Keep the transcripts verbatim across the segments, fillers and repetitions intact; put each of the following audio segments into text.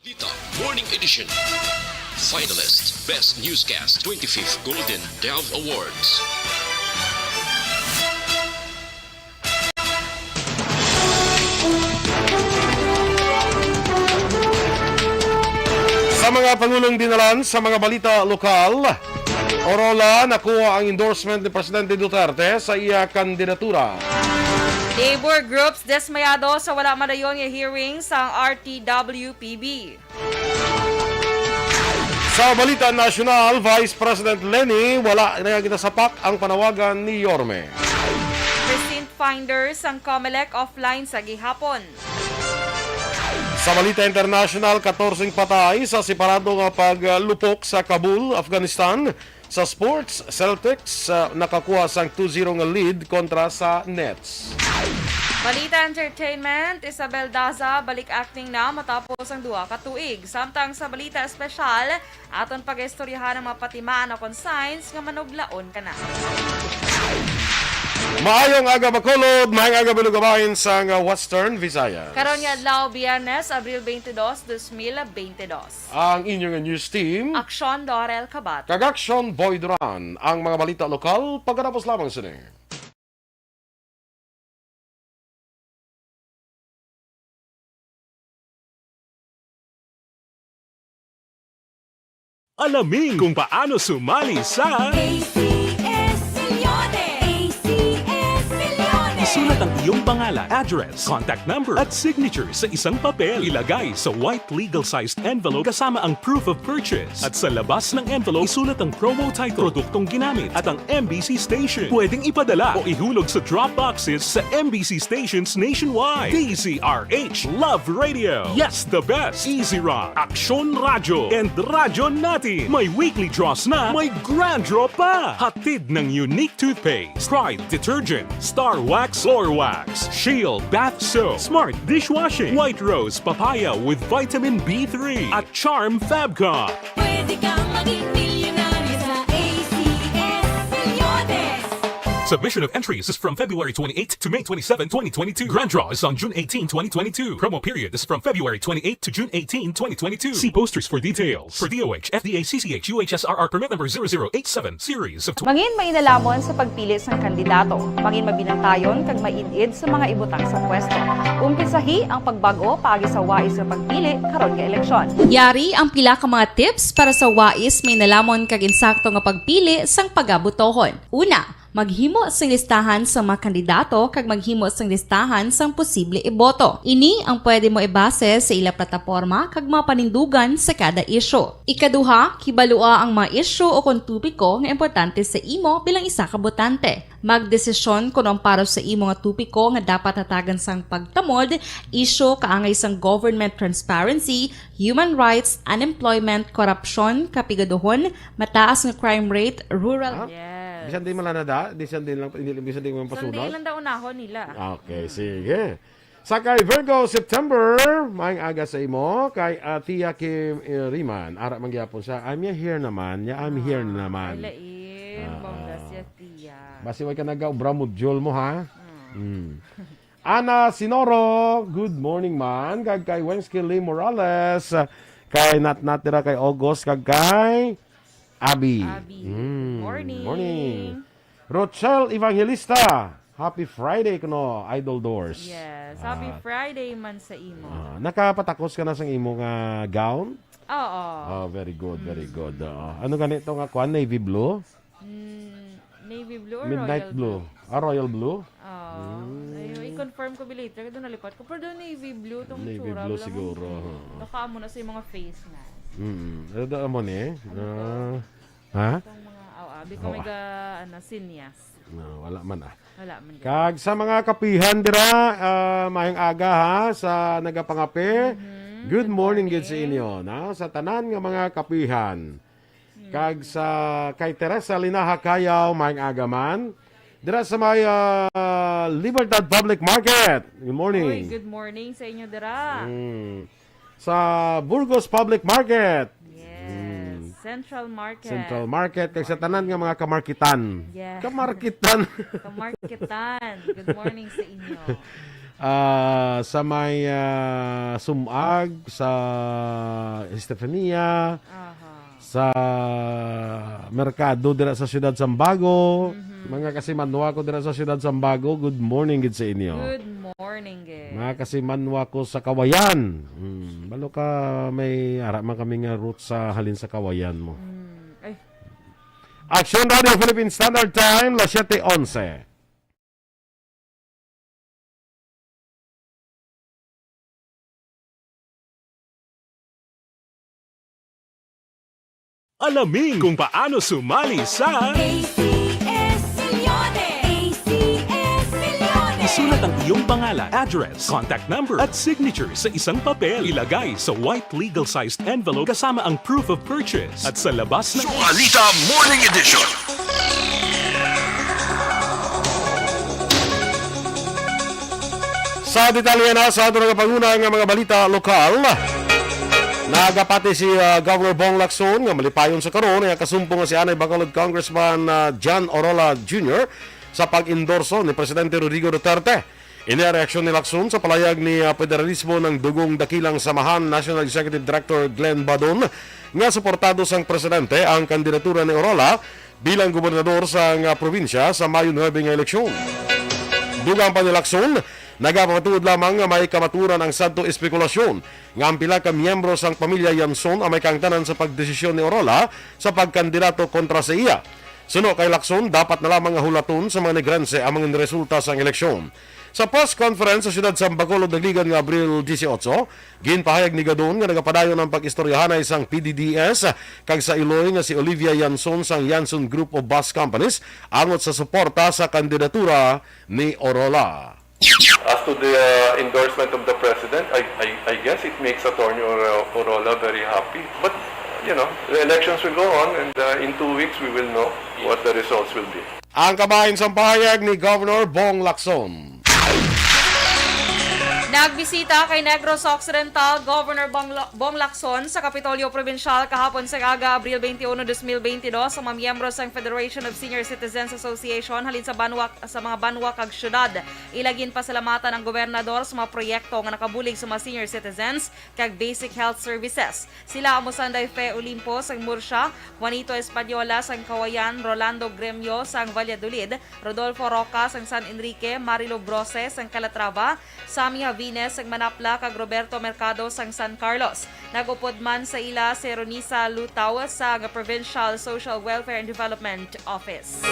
Lita Morning Edition. Finalist, Best Newscast, twenty-fifth Golden Dove Awards. Sa mga pangulong dinalan sa mga balita lokal, Orola nakuha ang endorsement ni Presidente Duterte sa iya kandidatura. Labor groups dismayado sa wala madayon nga hearing sang R T W P B. Sa balita nasyonal, Vice President Leni, wala na ginasapak ang panawagan ni Yorme. Precinct finders sang Comelec offline sa gihapon. Sa balita international, katorseng patay sa separado nga paglupok sa Kabul, Afghanistan. Sa sports, Celtics, ah, nakakuha sang two zero nga lead kontra sa Nets. Balita entertainment, Isabel Daza balik acting na matapos ang duha ka tuig. Samtang sa balita espesyal, aton pagaistoryahan ang mga patimaan o consigns nga manuglaon ka na. Maayong aga, Bacolod. Maayong aga, Balugabayan sang, ah, Western Visayas. Karon nga adlaw, Biyernes, Abril twenty-two, dos mil twenty-two. Ang inyo nga news team, Aksyon Dorel Kabat. Kag Aksyon Boy Duran. Ang mga balita lokal, pagkatapos lamang sini. Alamin kung paano sumali sa A C S Millones. A C S Millones. Isulat ang iyong pangalan, address, contact number, at signature sa isang papel. Ilagay sa white legal-sized envelope kasama ang proof of purchase. At sa labas ng envelope, isulat ang promo title, produktong ginamit, at ang M B C station. Pwedeng ipadala o ihulog sa drop boxes sa M B C stations nationwide. D Z R H Love Radio. Yes, the best. Easy Run, Aksyon Radyo, and Radyo Natin. May weekly draws na, may grand draw pa. Hatid ng Unique Toothpaste, Pride Detergent, Star Wax, Floor Wax, Shield Bath Soap, Smart Dishwashing, White Rose Papaya with Vitamin B three, at Charm Fabcon. Pwede kang maging milyonaryo sa A C S Millones. Submission of entries is from February twenty-eighth to May twenty-seven, twenty twenty-two. Grand draw is on June eighteen, twenty twenty-two. Promo period is from February twenty-eighth to June eighteen, twenty twenty-two. See posters for details. For D O H, F D A, C C H, U H S R R permit number zero zero eight seven, series of tw- Mangin mainalamon sa pagpili sang kandidato. Mangin mabinantayon kag maid-id sa mga ibutang sa pwesto. Umpisahi ang pagbag-o paagi sa wais nga pagpili karon nga eleksyon. Yari ang pila ka mga tips para sa wais, mainalamon kag insakto nga pagpili sang pagabutohon. Una, maghimo sing listahan sa mga kandidato kag maghimo sing listahan sang posible iboto. Ini ang pwede mo ibase sa ila plataporma kag mga panindugan sa kada isyu. Ikaduha, kibalua ang mga isyu o kon topiko nga importante sa imo bilang isa ka botante. Magdesisyon kon ang para sa imo nga topiko nga dapat hatagan sang pagtamod, isyu kaangay sang government transparency, human rights, unemployment, korupsyon, kapigaduhon, mataas nga crime rate, rural. Ah, yes. Bisan di man lang nada, bisan di lang, hindi, bisan di man pasunod. Bisan di lang daw unahon nila. Okay, mm, sige. Sa kay Virgo, September, maayong aga sa imo. Kay, ah, Tia Kim, eh, Riman, ara man gyapon siya. I'm here naman. Ya, I'm here naman. Ah, lain. Ah, bongga siya, Tia. Basi way ka nagaobra, module mo, ha? Mm. Mm. Ana Sinoro, good morning man. Kag kay Wensky Lee Morales, kay Nat Nat dira kay August, kag kay Abi. Abi. Mm. Good morning. Morning. Rochelle Evangelista, happy Friday kuno, Idol Dors. Yes, happy, ah, Friday man sa imo. Ah, nakapatakos ka na sang imo nga gown? Oo. Oh, very good, very good. Mm. Oo. Ano gani to nga kuan, navy blue? Mm, navy blue or Midnight royal blue. Blue? Ah, royal blue? Oh, mm. Ay, i-confirm ko bi later. Kaya doon nalipat ko. Pero doon navy blue tong tsura. Navy blue lang siguro, eh. Oo. Baka amo na sa mga face na. Mm. Ano daw amo ni? Ano to? Ah, ha? Itong mga, oh, abi ko may ga-, ano, sinyas. No, wala man, ah. Wala man, guys. Kag sa mga kapihan dira, ah, maayong aga, ha, sa nagapangape. Mhm. Good morning, good morning gid sa inyo, na, sa tanan nga mga kapihan. Kag sa kay Teresa Linaha Cayaw, maayong aga man. Dira sa may, ah, Libertad Public Market. Good morning. Oy, good morning sa inyo dira. Mm. Sa Burgos Public Market. Yes, mm. Central Market. Central Market. Kag sa tanan nga mga kamarkitan. Yes. Kamarkitan. Kamarkitan. Good morning sa inyo. ah, sa may, ah, Sumag, sa Estefania, Aha. sa merkado dira sa Siyudad Sambago. Mhm. Mga kasimanwa ko dira sa Siyudad Sambago, good morning gid sa inyo. Good morning, gid. Mga kasimanwa ko sa Kawayan. Hmm, balo ka may ara man kami nga route sa halin sa Kawayan mo. Hmm, ay. Action Radio Philippine Standard Time, las siete onse. Alamin kung paano sumali sa A C S Milyones! A C S Milyones! Isulat ang iyong pangalan, address, contact number, at signature sa isang papel. Ilagay sa white legal-sized envelope kasama ang proof of purchase. At sa labas ng Sualita Morning Edition. Sa detalye na sa aton nga panguna nga mga balita lokal, nagapati si, ah, Governor Bong Lacson nga malipayon sa karon ang kasumpong nga si anay Bacolod Congressman, ah, John Orola Junior sa pag-endorso ni Presidente Rodrigo Duterte. Ini ang reaksyon ni Lacson sa palayag ni, ah, Federalismo ng Dugong Dakilang Samahan National Executive Director Glenn Badon nga suportado sang presidente ang kandidatura ni Orola bilang gobernador sang, ah, probinsya sa Mayo nuebe nga eleksyon. Dugang pa ni Lacson, nagapamatuod lamang nga may kamaturan ang sadto espekulasyon nga ang pila ka miyembro sang pamilya Yanson ang may kaangtanan sa pagdesisyon ni Orola sa pagkandidato kontra sa iya. Suno kay Lacson, dapat na lamang nga hulaton sa mga Negrense ang mga resulta sang eleksyon. Sa press conference sa siyudad sa Bacolod nagligan nga Abril dieciocho, ginpahayag ni Gadon nga nagapadayon ang pag-istoryahanay sang P D D S kag sa iloy nga si Olivia Yanson sang Yanson Group of Bus Companies angot sa suporta sa kandidatura ni Orola. As to the, uh, endorsement of the president, I, I, I guess it makes Attorney Oro-, Orola very happy. But, you know, the elections will go on, and, uh, in two weeks we will know what the results will be. Ang kabahin sang pahayag ni Governor Bong Lacson. Nagbisita kay Negros Occidental Governor Bong, Bong Lacson sa Kapitolyo Probinsyal kahapon sa aga, Abril twenty-one, dos mil bentidós, ang mga miyembro sang Federation of Senior Citizens Association halin sa banwa, sa mga banwa kag syudad. Ila ginpasalamatan ang gobernador sa mga proyekto nga nakabulig sa mga senior citizens kag basic health services. Sila amo sanday Fe Olimpo sang Murcia, Juanito Española sang Kawayan, Rolando Gremio sang Valladolid, Rodolfo Roca sang San Enrique, Marilo Brose sang Calatrava, Sammy Javines sang Manapla, kag Roberto Mercado sang San Carlos. Nag-upod man sa ila si Ronisa Lutaw sang Provincial Social Welfare and Development Office.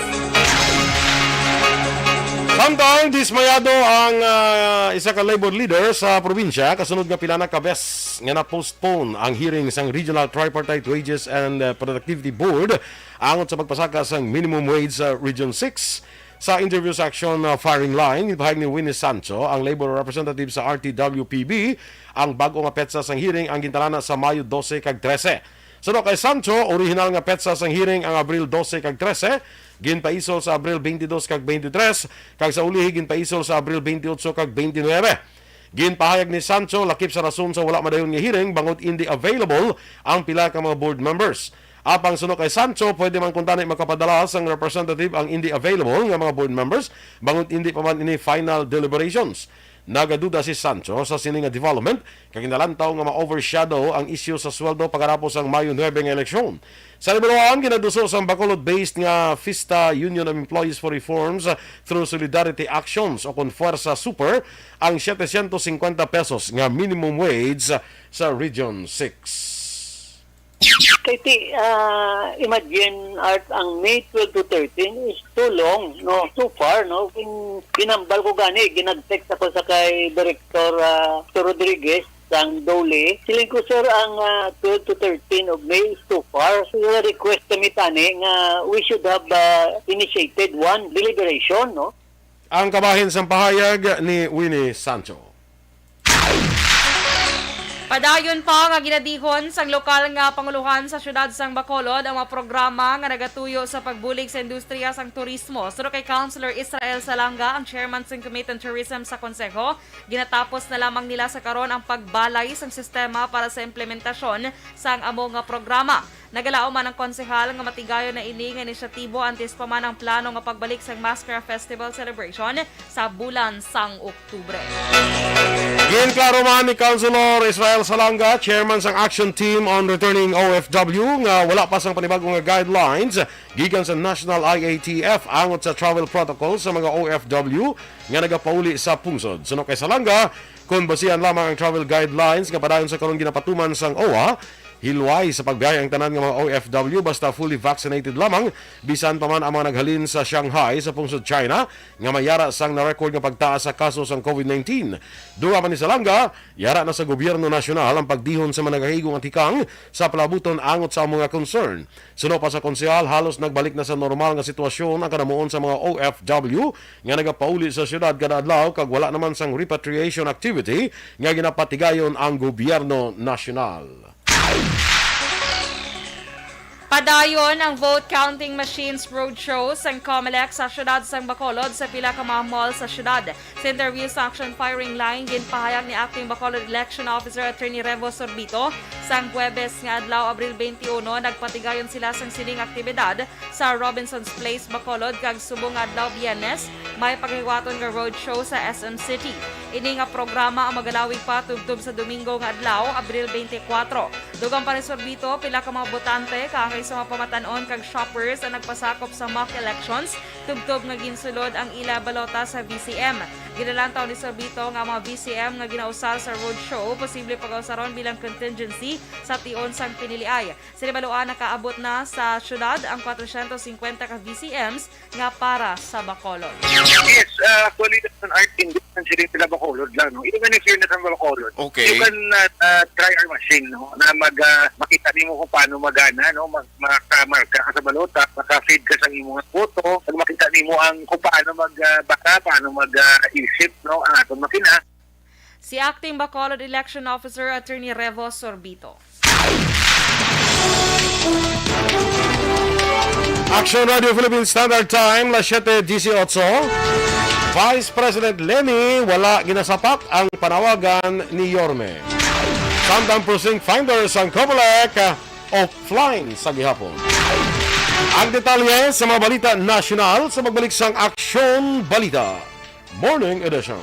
Samtang dismayado ang, ah, isa ka labor leader sa probinsya kasunod nga pila na ka bes nga na-postpone ang hearing sang Regional Tripartite Wages and, ah, Productivity Board angot sa pagpasaka sang minimum wage sa Region six. Sa interview sa Action, ah, Firing Line, ginpahayag ni Winnie Sancho, ang labor representative sa R T W P B, ang bag-o nga petsa sang hearing ang gintalana sa Mayo dose kag trese. Suno kay Sancho, orihinal nga petsa sang hearing ang Abril dose kag trese, ginpaisol sa Abril twenty-two kag twenty-three, kag sa ulihi ginpaisol sa Abril twenty-eight kag twenty-nine. Ginpahayag ni Sancho, lakip sa rason sa wala madayon nga hearing bangod indi available ang pila ka mga board members. Apang suno kay Sancho, pwede man kuntani makapadala sang representative ang indi available nga mga board members bangod indi pa man ini final deliberations. Nagaduda si Sancho sa sini nga development kag ginalantaw nga ma-overshadow ang isyu sa sweldo pagkatapos sang Mayo nuebe nga eleksyon. Sa Libuluan, ginaduso sang Bacolod-based nga Fista Union of Employees for Reforms through Solidarity Actions o kon Fuerza Super ang setecientos cincuenta pesos nga minimum wage sa Region six. Kay ti, ah, imagine, Art, ang May twelve to thirteen is too long, no? Too far, no? Gin-, ginambal ko gani, ginag-text ako sa kay Director, ah, Doctor Rodriguez sang DOLE. Siling ko, "Sir, ang, ah, twelve to thirteen of May is too far." So, request kami tani nga we should have, ah, initiated one deliberation, no? Ang kabahin sang pahayag ni Winnie Sancho. Padayon pa nga ginadihon sang lokal nga panguluhan sa siyudad sang Bacolod ang mga programa nga nagatuyo sa pagbulig sa industriya sang turismo. Suno kay Councilor Israel Salanga, ang chairman sang Committee on Tourism sa Konseho, ginatapos na lamang nila sa karon ang pagbalay sang sistema para sa implementasyon sang amo nga programa. Nagalaom man ang konsehal nga matigayon na ini nga inisyatibo antes pa man ang plano nga pagbalik sang Maskara Festival celebration sa bulan sang Oktubre. Ginklaro man ni Councilor Israel Salanga, chairman sang Action Team on Returning O F W, nga wala pa sang panibag-o nga guidelines gikan sa National I A T F angot sa travel protocol sa mga O F W nga nagapauli sa pungsod. Suno kay Salanga, kon basihan lamang ang travel guidelines nga padayon sa karon ginapatuman sang O W A, hilway sa pagbiyahe ang tanan nga mga O F W basta fully vaccinated lamang, bisan pa man ang mga naghalin sa Shanghai sa pungsod China nga may yara sang na-record nga pagtaas sa kaso sang COVID nineteen. Dugang pa ni Salanga, yara na sa gobyerno nasyonal ang pagdihon sa mga nagahigugma nga tikang sa palabuton angot sa amo nga concern. Suno pa sa konsehal, halos nagbalik na sa normal nga sitwasyon ang kanamuon sa mga O F W nga nagapauli sa siyudad kada adlaw, kag wala naman sang repatriation activity nga ginapatigayon ang gobyerno nasyonal. Padayon ang vote counting machines roadshow sang Comelec sa siyudad sang Bacolod sa pila ka mga mall sa siyudad. Sa interview sa Action Firing Line, ginpahayag ni Acting Bacolod Election Officer Attorney Revo Sorbito, sang Huwebes nga adlaw, Abril twenty-one, nagpatigayon sila sang sining aktibidad sa Robinson's Place, Bacolod, kag subong nga adlaw, Biyernes, may paghiwaton nga roadshow sa S M City. Ini nga programa ang magalawig pa tubtob sa Domingo nga adlaw, Abril twenty-four. Dugang pa ni Sorbito, pila ka mga botante, kaangay sa mga pamatan-on kag shoppers ang nagpasakop sa mock elections tubtob nga ginsulod ang ila balota sa V C M. Ginalantaw ni Sorbito nga ang mga V C M nga ginausar sa roadshow posible pagausaron bilang contingency sa tion sang piniliay. Sa Libaluan, nakaabot na sa syudad ang kwatrocientos cincuenta ka V C Ms nga para sa Bacolod. Yes, uh, actually, that's an art in this country sila Bacolod lang, no? Even if you're not from Bacolod, Okay. you can uh, uh, try our machine, no? Na mag, uh, makita nimo kung paano magana, no? Mag, makamarka ka sa balota, maka-feed ka sa imong photo, pag makita nimo ang kung paano mag, uh, baka, paano mag, uh, isip, no? Ang aton makina. Si Acting Bacolod Election Officer Attorney Revo Sorbito. Action Radio Philippine Standard Time, las siete dieciocho. Vice President Leni, wala ginasapak ang panawagan ni Yorme. Samtang precinct finders ang Comelec, offline sa gihapon. Ang detalye sa mga balita nasyonal sa pagbalik sang Aksyon Balita Morning Edition.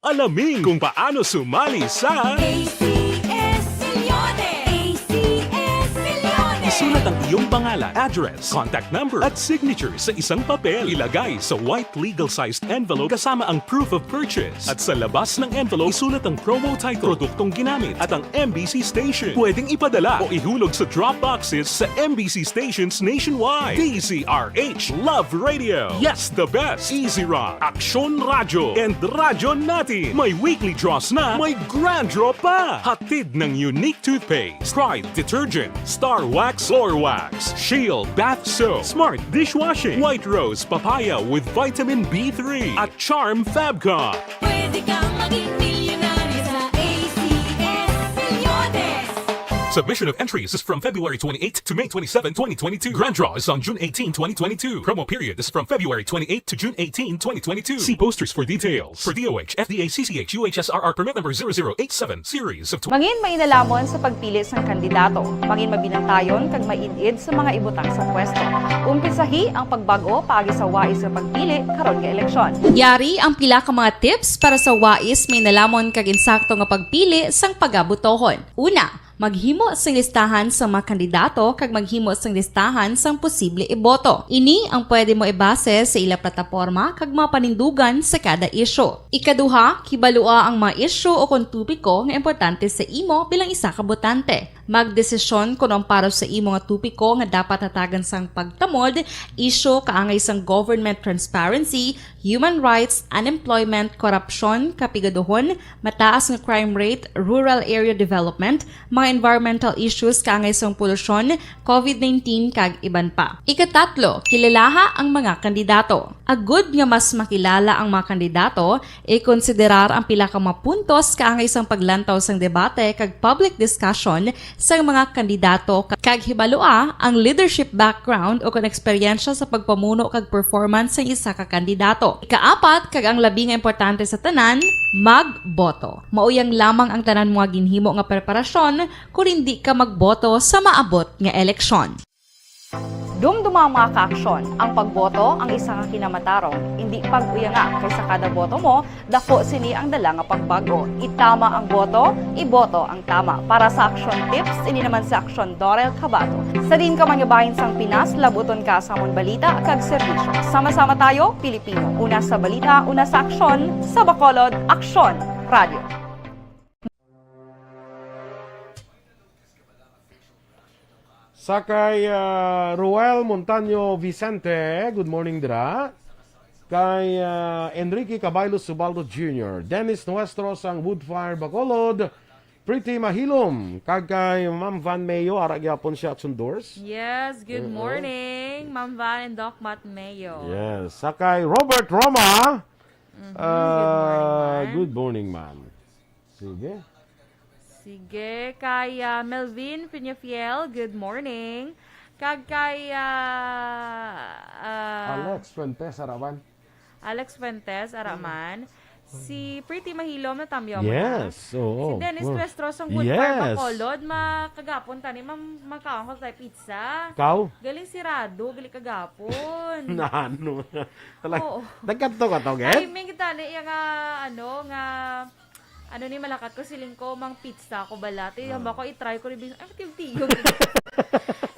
Alamin kung paano sumali sa A C S Milyones! A C S Milyones! Isulat ang iyong pangalan, address, contact number, at signature sa isang papel. Ilagay sa white legal-sized envelope kasama ang proof of purchase. At sa labas ng envelope, isulat ang promo title, produktong ginamit, at ang M B C station. Pwedeng ipadala o ihulog sa drop boxes sa M B C stations nationwide. D Z R H, Love Radio. Yes, the best. Easy Rock, Aksyon Radyo, and Radyo Natin. May weekly draws na, may grand draw pa. Hatid ng Unique Toothpaste, Pride Detergent, Star Wax Floor Wax, Shield Bath Soap, Smart Dishwashing, White Rose Papaya with Vitamin B three, at Charm Fabcon. Pwede kang maging milyonaryo sa A C S Milyones. Submission of entries is from February twenty-eighth to May twenty-seven, twenty twenty-two. Grand draw is on June eighteen, twenty twenty-two. Promo period is from February twenty-eighth to June eighteen, twenty twenty-two. See posters for details. For D O H, F D A, C C H, U H S R R permit number zero zero eight seven, series of tw- Mangin mainalaman sa pagpili sang kandidato. Mangin mabinantayon kag maid-id sa mga ibutang sa pwesto. Umpisahi ang pagbag-o paagi sa wais nga pagpili karon nga eleksyon. Yari ang pila ka mga tips para sa wais, mainalamon kag insakto nga pagpili sang pagabutohon. Una, maghimo sing listahan sa mga kandidato kag maghimo sing listahan sang posible iboto. Ini ang pwede mo ibase sa ila plataporma kag mga panindugan sa kada isyu. Ikaduha, kibalua ang mga isyu o kon topiko nga importante sa imo bilang isa ka botante. Magdesisyon kon ang para sa imo nga topiko nga dapat hatagan sang pagtamod, isyu kaangay sang government transparency, human rights, unemployment, korupsyon, kapigaduhon, mataas nga crime rate, rural area development, mga environmental issues kaangay sang polusyon, covid nineteen, kag iban pa. Ikatatlo, kilalaha ang mga kandidato. Agud nga mas makilala ang mga kandidato, ikonsiderar ang pila ka mga puntos kaangay sang paglantaw sang debate kag public discussion sang mga kandidato, kag hibalua ang leadership background o kon eksperyensya sa pagpamuno kag performance sang isa ka kandidato. Ikaapat, kag ang labi nga importante sa tanan, magboto. Mauyang lamang ang tanan mo nga ginhimo nga preparasyon kung hindi ka magboto sa maabot nga eleksyon. Dumduma ang mga kaaksyon. Ang pagboto ang isa ka kinamatarong. Indi pag-uyanga, kay sa kada boto mo, dako sini ang dala nga pagbago. Itama ang boto, iboto ang tama. Para sa Aksyon Tips, ini naman si Aksyon Dorel Cabato. Sa diin ka man nga bahin sang Pinas, labuton ka sa amon balita kag serbisyo. Sama-sama tayo, Pilipino. Una sa balita, una sa aksyon, sa Bacolod, Aksyon Radio. Sa kay, ah, Ruel Montaño Vicente, good morning dira. Kay, ah, Enrique Caballo Subaldo Junior, Dennis Nuestro sang Woodfire Bacolod, Pretty Mahilom, kag kay Ma'am Van Mayo, ara gyapon siya at Sundors. Yes, good Oo. morning, Ma'am Van and Doc Matt Mayo. Yes, sa kay Robert Roma, Mhm, ah, good morning, ma'am. Good morning, ma'am. Sige. Sige, kay, ah, Melvin Peñafiel, good morning. Kag kay, ah, ah, Alex Fuentes, Arawan. Alex Fuentes, Araman. Si Pretty Mahilom, natamyaw mo na. Yes, oo. Si Dennis Oh. Nuestro, sang Woodfire Yes. Bacolod, makagapon tani, mam-, makaon ko sa pizza. Kaw? Galing sirado, gali kagapon. Nano? Talaga, Oo. nagkadto ka to, Ged? Ay, may kita ni, yung, ah, ano, nga, ano ni, malakat ko, siling ko, mang pizza ko bala. Ti, Ah. hamba ko, i-try ko ni Bing-, ay, tiyog-tiyog.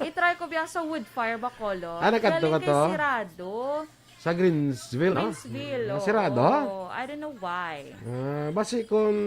I-try ko biyang sa Woodfire Bacolod. Ah, nagkadto Galing ka kay to? sirado. Sa Greensville, oh? Greensville, Ah, oo. sirado? I don't know why. Ah, basi kung,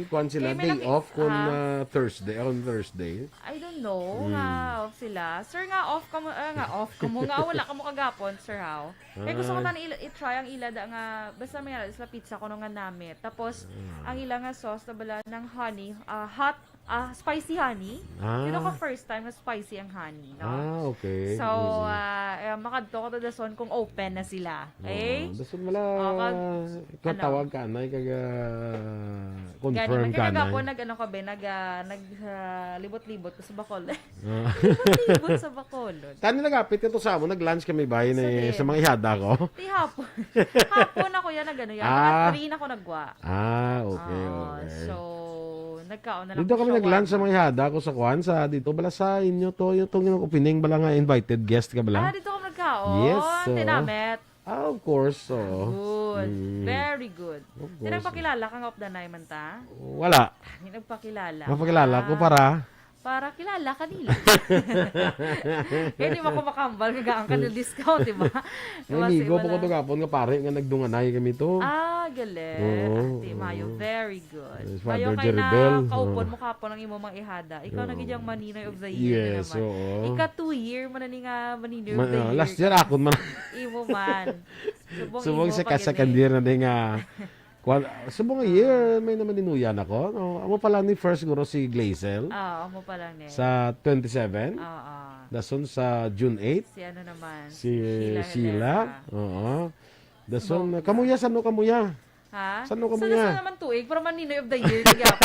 kuwan sila, Kay may day naki-, off, kung, ah. ah, Thursday, on Thursday. I don't know, Hmm. nga off sila. Sir, nga off ka mo, ah, nga off ka mo, nga wala ka mo kagapon, Sir Hao. Kaya gusto ko Ah. tani ila, i-try ang ila da nga, basta may ala sila pizza kuno nga namit. Tapos, Ah. ang ila nga sauce na bala ng honey, ah, hot, ah, spicy honey. Ah. Dito ko first time nga spicy ang honey, no? Ah, okay. So, Mm-mm. ah, eh, makadto ko to dason kung open na sila. Okay? Oo, dason mo lang, Oh, kag-, kung ano? tawag ka, anay, kag, ah, Gani, confirm man, ka, kaya anay. nag-, nag-, ano ko, be, nag, ah, nag, ah, libot-libot ko sa Bacolod. Ah. Libot-libot sa Bacolod. Tani nagapit ka to sa amo, nag-lunch kami bay Sa na din. sa mga ihada ko. Ti hapon. Hapon ako yan, nag-ano yan. Mga Ah. three na ko nagwa. Ah, okay, Oo, okay. so, nagkaon na lang Dito ko kami sa nag-lunch sa shawarma. mga ihada ko sa kwan, sa dito, bala sa inyo to, yung tong opening, bala nga invited guest ka, bala? Ah, dito kami nagkaon. Yes, so, Tinamit. Ah, of course, oo. Good. Mm. Very good. Of Ti course. nagpakilala ka nga updanay man ta? Wala. Ay, nagpakilala Mapakilala ko ka. para Para kilala ka nila. Kaya di ba ko makambal, kagaan ka ng discount, di ba? May Diba, amigo sa po ko iba to lang? gapon nga pare nga nagdunganay kami to. Ah, galit. Oo, Ate Mayo, oo. very good. Yes, Mayo Father kay Jerry na Bell, kaupon oo. mo kapon ang imo mga ihada. Ikaw Oo. na gid ang Maninoy of the Year Yes, na naman. oo. Ika two year mo na ni nga Maninoy of Ma-, the ah, Year last year, ka. akon man. Imo man. Subong Subong imo sa pa gid kasakan eh. year na din nga, kwan-, subong nga Ah. year, may naman ninuyan ako. No? Amo pa lang ni first guro si Glazel. Ah, amo pa lang ni. Sa twenty-seven. Oo. Dason sa June eight. Si ano naman, Si si Sheila Sheila. Herrera. Oo. Dason, Bongga. kamuya, sano kamuya? Ha? Sano kamuya? Sano, sano naman tuig? Pero Maninoy of the Year, lagi ako.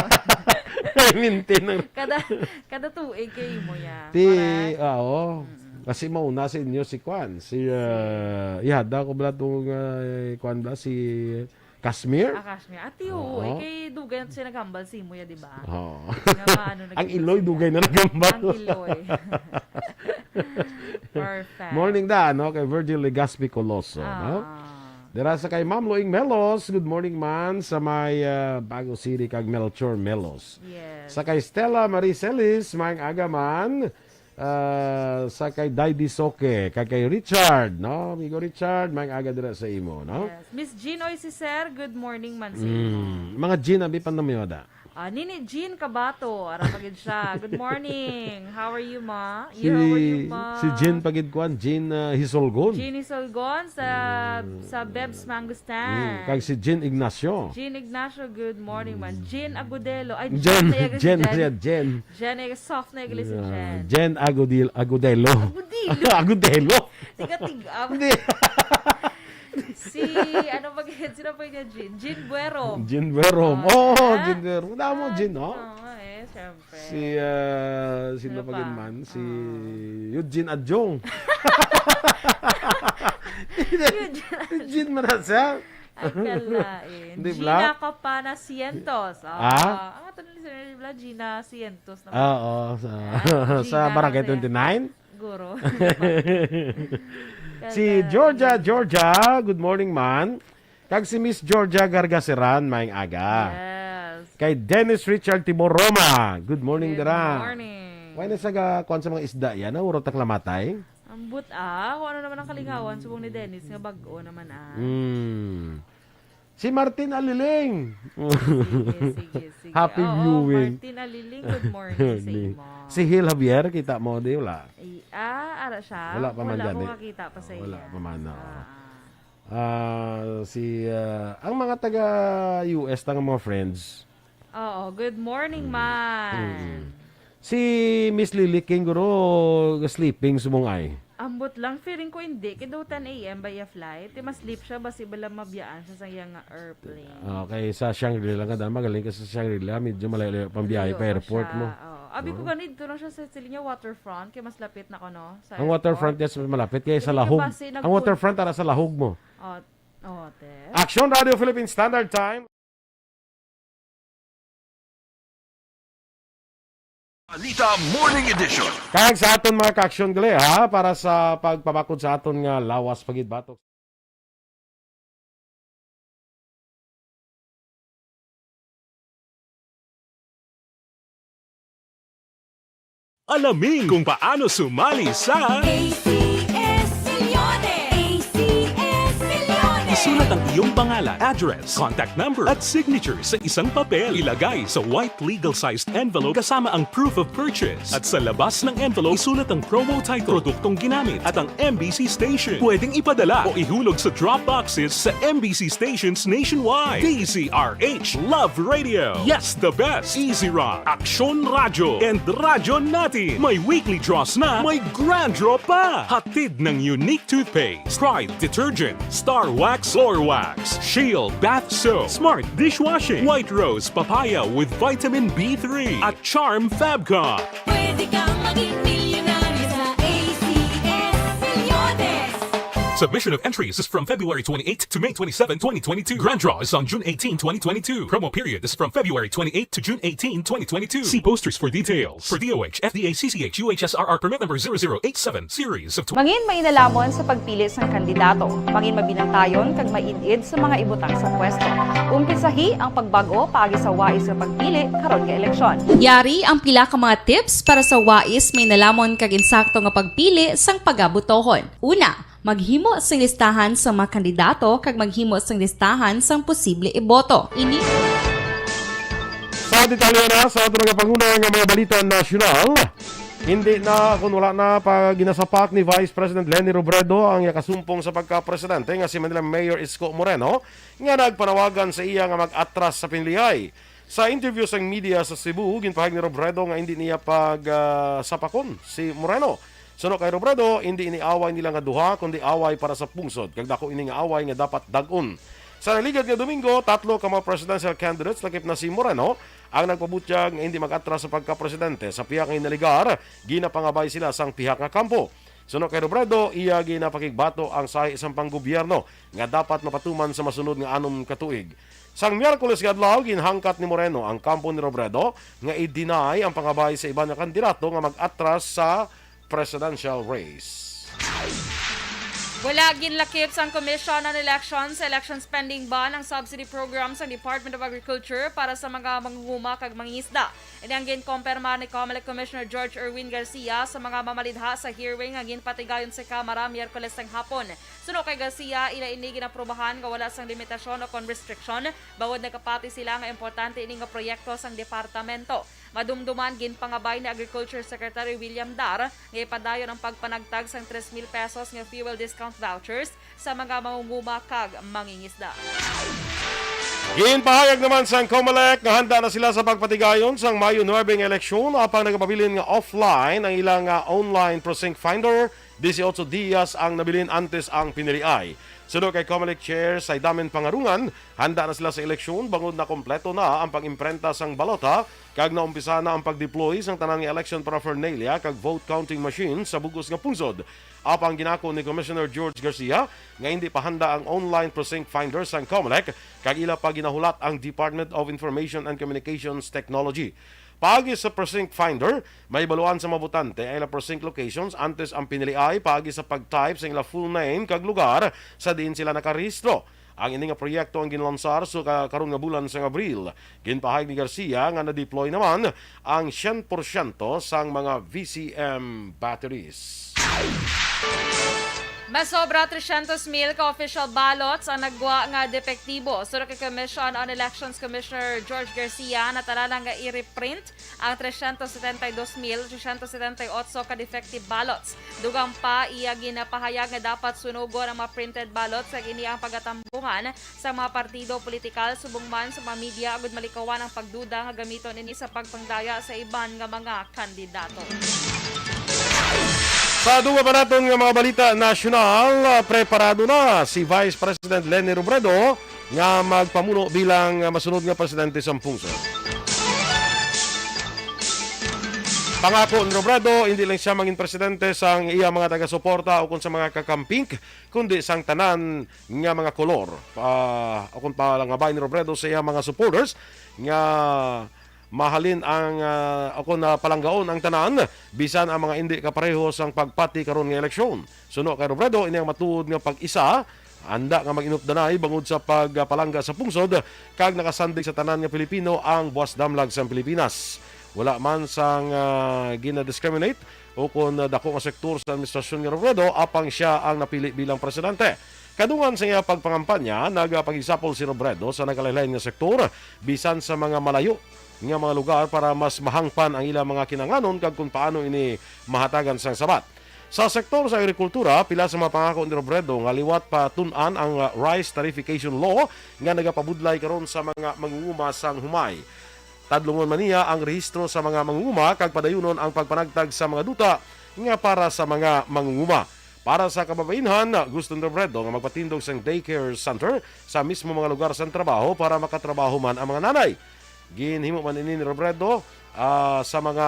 Ay, mintin ang Kada, kada tuig kay imo ya. Ti, Correct. ah, oo. Mm-mm. Kasi mauna sa inyo si Kwan, si, Si ah, ihada ko bala tong, ah, Kwan bala, si Casmir? Ah, Casmir. Ati, oo, Oo. eh, kay dugay na siya naghambal sa imo ya, di ba? Oo. Nga maano na Ang gid Iloy, sila. dugay na naghambal. Ang Iloy. Perfect. Morning da, no? Kay Virgil Legaspi Coloso, no? Ah. Dira sa kay Ma'am Loing Melos, good morning man sa may, ah, Bago City kag Melchor Melos. Yes. Sa kay Stella Marie Celis, maayong aga man. Ah, sa kay Daydi Soke, kag kay Richard, no? Amigo Richard, maayong aga dira sa imo, no? Yes. Miss Jean Oy si Sir, good morning man sa imo. Mm. Mga Jean, abi pa na may wada. Ah, Nini Jean Cabato, ara pa gid siya. Good morning. How are you, ma? Si, You, how are you, ma? si Jean pa gid kuan, Jean, ah, Hisolgon. Jean Hisolgon sa, Mm. sa Beb's Mango Stand. Mm, kag si Jean Ignacio. Jean Ignacio, good morning, man. Mm. Jean Agudelo. Ay, Jean, Jean na yun, Jean, Jean. Jean, Jean. Jean, eh, soft na yung si Yeah, Jean. Jean Agudil-, Agudelo. Agudelo. Agudelo. Tiga-tiga. Hindi. Si, ano ba, sino pa yun, Jean? Jean Buero. Jean Buero. Ah, Oo, ah. Jean Buero. Wala mo, Ah, Jean, no? oo, eh, syempre. Si, ah, sino Sino pa pa? yun man? Si Ah. Eugene Adjong. Yun, Jean Marasa. Ay, kalain. Hindi, Gina Bla? Capana Cientos. Ah, Ah? Ang ato ni Sir Bla, Gina Cientos naman. Ah, oo. Sa, Ah, sa Gina Barangay Maria. twenty-nine? Guro. Si Kalain. Georgia, Georgia, good morning, man. Kag si Miss Georgia Gargaseran, maayong aga. Yes. Kay Dennis Richard Tibor Roma, good morning, Good dira. morning. Why na sa ga-, kuwan sa mga isda yan? Naurot ang lamatay? Ambot, ah, kung ano naman ang kalingawan, subong ni Dennis, nga bag-o naman, ah. Hmm. Si Martin Aliling. Sige, sige, sige. Happy Oo, viewing. Martin Aliling, good morning sa Ni-, imo. Si Hil Javier, kita mo, di wala? Ay, ah, ara siya? Wala pa man Wala ko gani. kakita pa sa Wala iya. pa man, oo. Ah, ah. Ah, si, ah, ang mga taga U S na nga mga friends. Oo, good morning, Mm. man. Mm. Si Miss Lily King, guro, sleeping subong ay. Ambot lang, feeling ko hindi. Kay daw ten A M by a flight. Di ma-sleep siya, basi bala mabiyaan siya sa iya nga airplane. Okay, sa Shangri-La nga, dahil magaling ka sa Shangri-La, medyo malayo-layo pang biyahe Layo pa pa airport siya. mo. Oo. Abi ko Oo. ganito lang siya sa Ciliña waterfront, kay mas lapit na ko, no? Sa Ang waterfront, airport. yes, mas malapit kaya sa Hindi ka lahog. basi Ang nagpun- waterfront, ara sa lahog mo. Oh, oh, te. Action Radio Philippine Standard Time. Balita Morning Edition. Kag sa aton mga ka-action gali, ha, para sa pagpabakod sa aton nga lawas pagid batok. Alamin kung paano sumali sa A C S Milyones! A C S Milyones! Isulat ang iyong pangalan, address, contact number, at signature sa isang papel. Ilagay sa white legal-sized envelope kasama ang proof of purchase. At sa labas ng envelope, isulat ang promo title, produktong ginamit, at ang M B C station. Pwedeng ipadala o ihulog sa drop boxes sa M B C stations nationwide. D Z R H, Love Radio. Yes, the best. Easy Rock, Aksyon Radyo, and Radyo Natin. May weekly draws na, may grand draw pa. Hatid ng Unique Toothpaste, Pride Detergent, Star Wax Floor Wax, Shield Bath Soap, Smart Dishwashing, White Rose Papaya with Vitamin B three, at Charm Fabcon. Pwede kang maging milyonaryo sa A C S Milyones. Submission of entries is from February twenty-eighth to May twenty-seven, twenty twenty-two. Grand draw is on June eighteen, twenty twenty-two. Promo period is from February twenty-eighth to June eighteen, twenty twenty-two. See posters for details. For D O H, F D A, C C H, U H S R R permit number zero zero eight seven, series of tw- Mangin mainalhamon sa pagpili sang kandidato. Mangin mabinantayon kag maid-id sa mga ibutang sa pwesto. Umpisahi ang pagbag-o paagi sa wais nga pagpili karon nga eleksyon. Yari ang pila ka mga tips para sa wais, mainalhamon kag insakto nga pagpili sang pagabotohon. Una, maghimo sing listahan sa mga kandidato kag maghimo sing listahan sang posible iboto. Ini Sa detalye na sa aton nagapanguna nga mga balita nasyonal, hindi na, kung wala na pa ginasapak ni Vice President Leni Robredo ang iya kasumpong sa pagka-presidente nga si Manila Mayor Isko Moreno, nga nagpanawagan sa iya nga mag-atras sa pinilihay. Sa interview sang media sa Cebu, ginpahayag ni Robredo nga hindi niya pag, ah, sapakon si Moreno. Suno kay Robredo, hindi ini away nila nga duha, kundi away para sa pungsod, kag dako ini nga away nga dapat dag-on. Sa naligad nga Domingo, tatlo ka mga presidential candidates, lakip na si Moreno, ang nagpabutyag nga hindi mag-atras sa pagka-presidente. Sa pihak nga ginaligar, ginapangabay sila sang pihak nga kampo. Suno kay Robredo, iya ginapakigbato ang sahi sang panggobyerno nga dapat mapatuman sa masunod nga anom ka tuig. Sang Miyerkules nga adlaw, ginhangkat ni Moreno ang kampo ni Robredo nga i-deny ang pangabay sa iban nga kandidato nga mag-atras sa presidential race. Wala ginlakip sang Commission on Elections sa election spending ban ang subsidy program sang Department of Agriculture para sa mga mangunguma kag mangingisda. Ini ang ginkompirma ni Comelec Commissioner George Erwin Garcia sa mga mamalidha sa hearing nga ginpatigayon sa Kamara Miyerkules sang hapon. Suno kay Garcia, ila ini ginaprobahan nga wala sang limitasyon o kon restriction, bangod nagapati sila nga importante ini nga proyekto sang departamento. Madumduman, ginpangabay ni Agriculture Secretary William Dar nga ipadayon ang pagpanagtag sang tres mil pesos nga fuel discount vouchers sa mga mangunguma kag mangingisda. Ginpahayag naman sang Comelec nga handa na sila sa pagpatigayon sang Mayo nuebe nga eleksyon, apang nagapabilin nga offline ang ilang, ah, online precinct finder, dieciocho dias ang nabilin antes ang piniliay. Suno kay Comelec Chair Saydamen Pangarungan, handa na sila sa eleksyon bangod nakompleto na ang pag-imprenta sang balota kag naumpisa na ang pag-deploy sang tanan nga election paraphernalia kag vote counting machine sa bug-os nga pungsod. Apang ginako ni Commissioner George Garcia nga hindi pa handa ang online precinct finder sang Comelec kag ila pa ginahulat ang Department of Information and Communications Technology. Paagi sa precinct finder, mahibaluan sa mga botante ang ila precinct locations antes ang piniliay paagi sa pag-type sa ila full name kag lugar sa diin sila nakarehistro. Ang ini nga proyekto ang ginlansar sa ka-, karon nga bulan sang Abril. Ginpahayag ni Garcia nga na-deploy naman ang syen porsyento sang mga V C M batteries. Masobra tresyentos mil ka official ballots ang nagwa nga depektibo. Suno kay Commission on Elections Commissioner George Garcia, natala na nga i-reprint ang tresyentos setenta y dos mil tresyentos setenta y otso ka defective ballots. Dugang pa, iya ginapahayag nga dapat sunugon ang mga printed ballots kag ini ang pagatambuhan sa mga partido politikal, subong man sa mga media, agud malikawan ang pagduda nga gamiton ini sa pagpangdaya sa iban nga mga kandidato. Sa dugang pa naton nga mga balita nasyonal, ah, preparado na si Vice President Leni Robredo nga magpamuno bilang, ah, masunod nga presidente sang pungsod. Pangako ni Robredo, hindi lang siya mangin presidente sang iya mga taga-suporta o kung sa mga kakamping, kundi sang tanan nga mga kolor, ah, o kung palangabay ni Robredo sa iya mga supporters nga mahalin ang, ah, o kung, ah, palanggaon ang tanan, bisan ang mga indi kapareho sang pagpati karon nga eleksyon. Suno kay Robredo, ini ang matuod nga pag-isa, handa nga mag-inupdanay bangod sa pagpalangga sa pungsod, kag nakasandig sa tanan nga Pilipino ang buwas damlag sang Pilipinas. Wala man sang, ah, gina-discriminate o kon dako nga sektor sa administrasyon ni Robredo, apang siya ang napili bilang presidente. Kadungan sa iya pagpangampanya, nagapag-example si Robredo sa nagkalain-lain nga sektor, bisan sa mga malayo nga mga lugar para mas mahangpan ang ilang mga kinahanglanon kag kung paano ini mahatagan sang sabat. Sa sektor sa agrikultura, pila sa mga pangako ni Robredo nga liwat pa tun-an ang, ah, rice tariffication law nga nagapabudlay karon sa mga mangunguma sang humay. Tadlungon man niya ang rehistro sa mga mangunguma kag padayunon ang pagpanagtag sa mga duta nga para sa mga mangunguma. Para sa kababainhan, gusto ni Robredo nga magpatindog sang daycare center sa mismo mga lugar sang trabaho para makatrabaho man ang mga nanay. Ginhimo man ini ni Robredo, ah, sa mga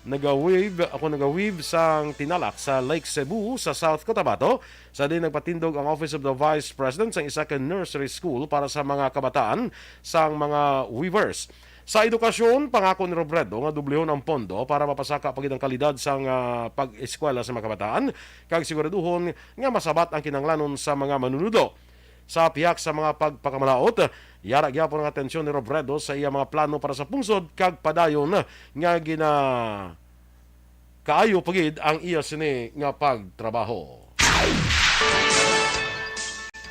nagaweave, ako nagaweave sang tinalak sa Lake Cebu sa South Cotabato, sa diin nagpatindog ang Office of the Vice President sang isa ka nursery school para sa mga kabataan sang mga weavers. Sa edukasyon, pangako ni Robredo nga dublihon ang pondo para mapasaka pa gid ang kalidad sang, ah, pag-eskwela sa mga kabataan, kag siguraduhon nga masabat ang kinahanglanon sa mga manunudlo. Sa pihak sa mga pagpakamalaut, yara gyapon ang atensyon ni Robredo sa iya mga plano para sa pungsod, kag padayon nga gina-, kaayo pa gid ang iya sini nga pagtrabaho.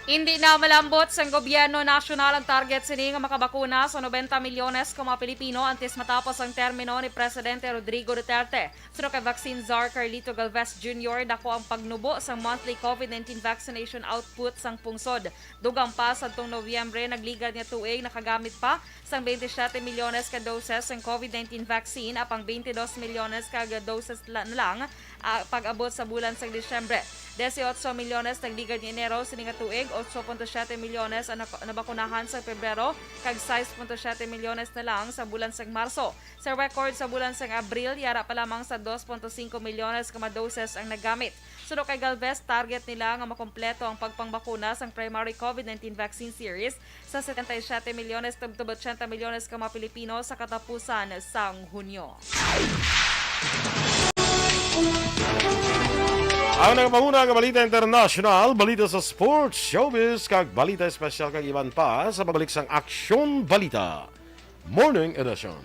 Hindi na malambot sang gobyerno nasyonal ang target sini nga makabakuna sa nobenta milyones ka mga Pilipino antes matapos ang termino ni Presidente Rodrigo Duterte. Suno kay Vaccine Czar Carlito Galvez Junior, dako ang pagnubo sang monthly COVID nineteen vaccination output sang pungsod. Dugang pa, sadtong Nobyembre, nagligad nga tuig, nakagamit pa sang twenty-seven milyones ka doses sang COVID nineteen vaccine, apang twenty-two milyones ka doses la-, na lang, ah, pag-abot sa bulan sang Disyembre. Dieciocho milyones nagligad ni Enero sini nga tuig, ocho punto siete milyones ang nak-, nabakunahan sa Pebrero, kag sais punto siete milyones na lang sa bulan sang Marso. Sa record sa bulan sang Abril, yara pa lamang sa dos punto singko milyones ka mga doses ang nagamit. Suno kay Galvez, target nila nga makompleto ang pagpangbakuna sang primary COVID nineteen vaccine series sa setenta y siete milyones tubtob ochenta milyones ka mga Pilipino sa katapusan sang Hunyo. Ang nagapahuna nga balita internasyonal, balita sa sports, showbiz, kag balita espesyal kag iban pa sa pagbalik sang Aksyon Balita Morning Edition.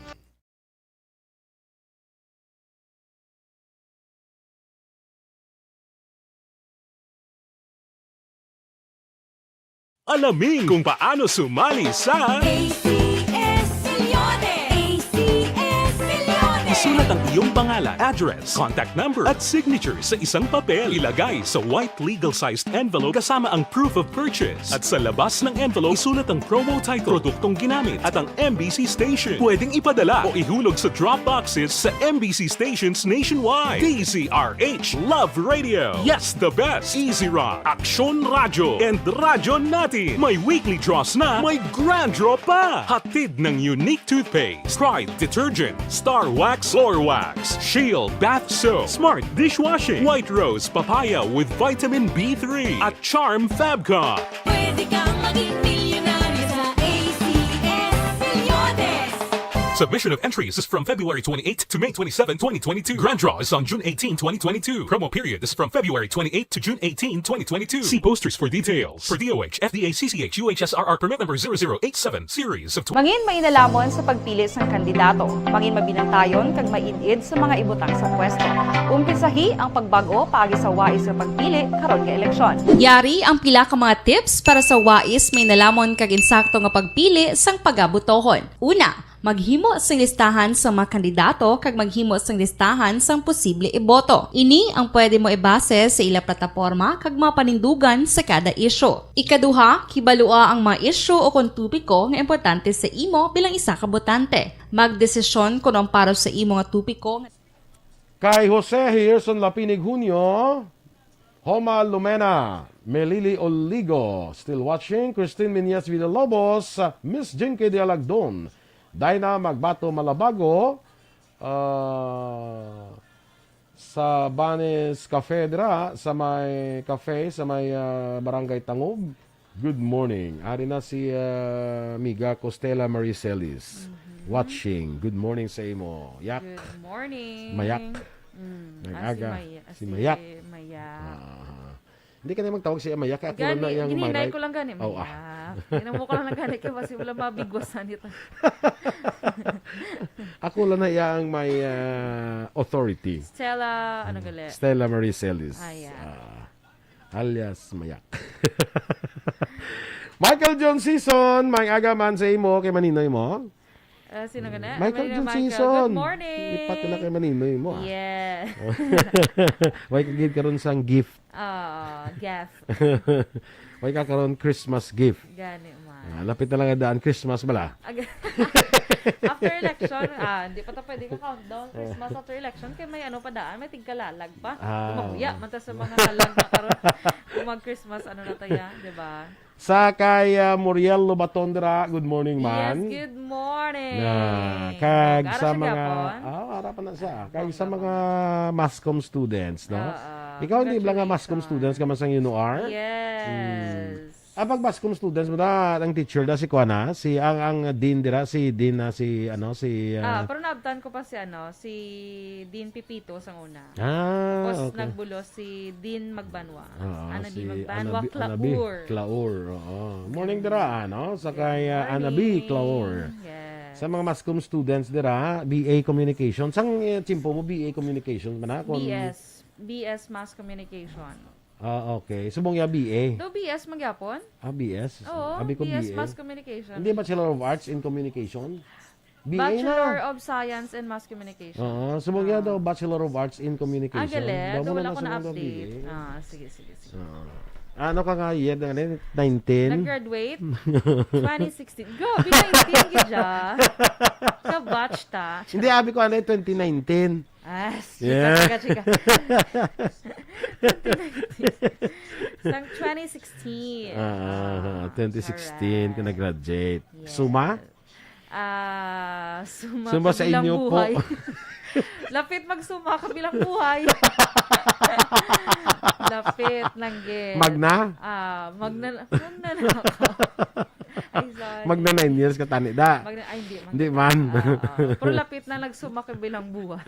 Alamin kung paano sumali sa A C S Milyones! A C S Milyones! Isulat ang iyong pangalan, address, contact number, at signature sa isang papel. Ilagay sa white legal-sized envelope kasama ang proof of purchase. At sa labas ng envelope, isulat ang promo title, produktong ginamit, at ang M B C station. Pwedeng ipadala o ihulog sa drop boxes sa M B C stations nationwide. D Z R H, Love Radio, Yes the Best, Easy Rock, Aksyon Radyo, and Radyo Natin. May weekly draws na, may grand draw pa. Hatid ng Unique Toothpaste, Pride Detergent, Star Wax Floor Wax, Shield Bath Soap, Smart Dishwashing, White Rose Papaya with Vitamin B three, at Charm Fab Cup. Pwede kang maging milyonaryo sa A C S Milyones. Submission of entries is from February twenty-eighth to May twenty-seven, twenty twenty-two. Grand draw is on June eighteenth, twenty twenty-two. Promo period is from February twenty-eighth to June eighteenth, twenty twenty-two. See posters for details. For D O H, F D A C C H, U H S R R permit number zero zero eight seven, series of tw- Mangin mainalamon sa pagpili sang kandidato. Mangin mabinantayon kag maid-id sa mga ibutang sa pwesto. Umpisahi ang pagbag-o paagi sa wais nga pagpili karon nga eleksyon. Yari ang pila ka mga tips para sa wais mainalamon kag insakto nga pagpili sang pagabotohon. Una, maghimo sing listahan sa mga kandidato kag maghimo sing listahan sang posible iboto. Ini ang pwede mo ibase sa ila plataporma kag mga panindugan sa kada isyu. Ikaduha, kibalua ang mga isyu o kon topiko nga importante sa imo bilang isa ka botante. Magdesisyon kon ang para sa imo nga topiko nga Kay Jose Herson Lapinig Junio, Homa Lumena, Melili Oligo, still watching, Christine Miñez Villalobos, Miss Jinky Dialagdon, Dinah Magbato Malabago, ah, sa Banes Cafe dira, sa may cafe, sa may, ah, Barangay Tangub. Good morning. Ari na si, ah, amiga ko, Stella Marie Celis. Mhm. Watching. Good morning sa imo. Yak. Good morning. Mayak. Mm, Ang ah, si aga. Maya-, Si si Mayak. Mayak. Ah. Hindi ka na magtawag siya Mayak. Kay ako lang na Gani, iyang gininay Maray. ko lang gani, Oh, ah. Mayak. Ginamo ko lang na gani kay basi wala mabigwasan ito. Ako lang na iyang may, ah, authority. Stella, ano gali? Stella Marie Celis. Ah, yeah. Ah, alias Mayak. Michael John Season, may aga man sa imo kay maninoy mo. Ah, sino gani? Michael Amelia John Michael, Season. Good morning. Lipat na kay maninoy mo, ah. Yeah. Way ka gid karon sang gift. Ah, gift. Way ka karon Christmas gift. Gani man. Ah, lapit na lang ang daan Christmas bala. Ag-, after election, ah, hindi pa ta pwede ka countdown Christmas after election kay may ano pa daan, may tigkalalag pa. Ah. Mahuya man ta sa mga lalag na karon. Kung mag-Christmas, ano na tayo, di ba? Sa kay, ah, Muriel Lobaton dira, good morning, Yes, man. Good morning. Na, kag Nag-ara sa siya mga, gihapon? Ah, ara pa na siya. Kag sa mga Mascom students, no? Oo. Ikaw, hindi ba nga Mascom Congratulations. Students ka man sang U N O R? Yes. Mm. Ah, pag Mascom students mo na, ang teacher na si kuan na, si, ang, ang dean dira, si dean na si, ano, si, Ah, ah, pero naabtan ko pa si, ano, si Dean Pipito sang una. Ah, Tapos okay. nagbulos si Dean Magbanwa. Oo, Anabi si Magbanwa Anabi, Anabi Claur. Claur, oo. Morning dira, ano? Sa Good kay, ah, Anabi morning. Claur. Yes. Sa mga Mascom students dira, B A Communication. Sang, eh, tiyempo mo, B A Communication man na? Kung B S. B S Mass Communication. Ah, okay. Subong ya B A? Do B S man gyapon? Ah, B S? Oo, Abi ko B S B A. Mass Communication. Hindi, Bachelor of Arts in Communication? B A Bachelor na. Of Science in Mass Communication. Oo, subong ya Ah. daw Bachelor of Arts in Communication. Ah, gali. Daw Do mo wala na ko sa mga na-update. B A. Ah, sige, sige, sige. Oo. Ano ka nga year na rin? Nineteen? Nag-graduate? Twenty sixteen. Grabe, nineteen gid siya. Sa batch ta. Hindi, abi ko, ano, twenty nineteen. Ah, chika, Yeah. chika, chika. Twenty nineteen. Sang twenty sixteen. Ah, ah, Ah, twenty sixteen ka alright. Nag-graduate. Yes. Suma? Ah, suma Suma sa kabilang inyo po. buhay. Lapit magsuma kabilang buhay. Lapit lang, gid. Magna? Ah, magna-, magna na ako. Ay, sorry. Magna nine years ka tani, da? Magna-, ay, hindi, Hindi magna-, man. ah, ah. Pero lapit na nagsuma kabilang buhay.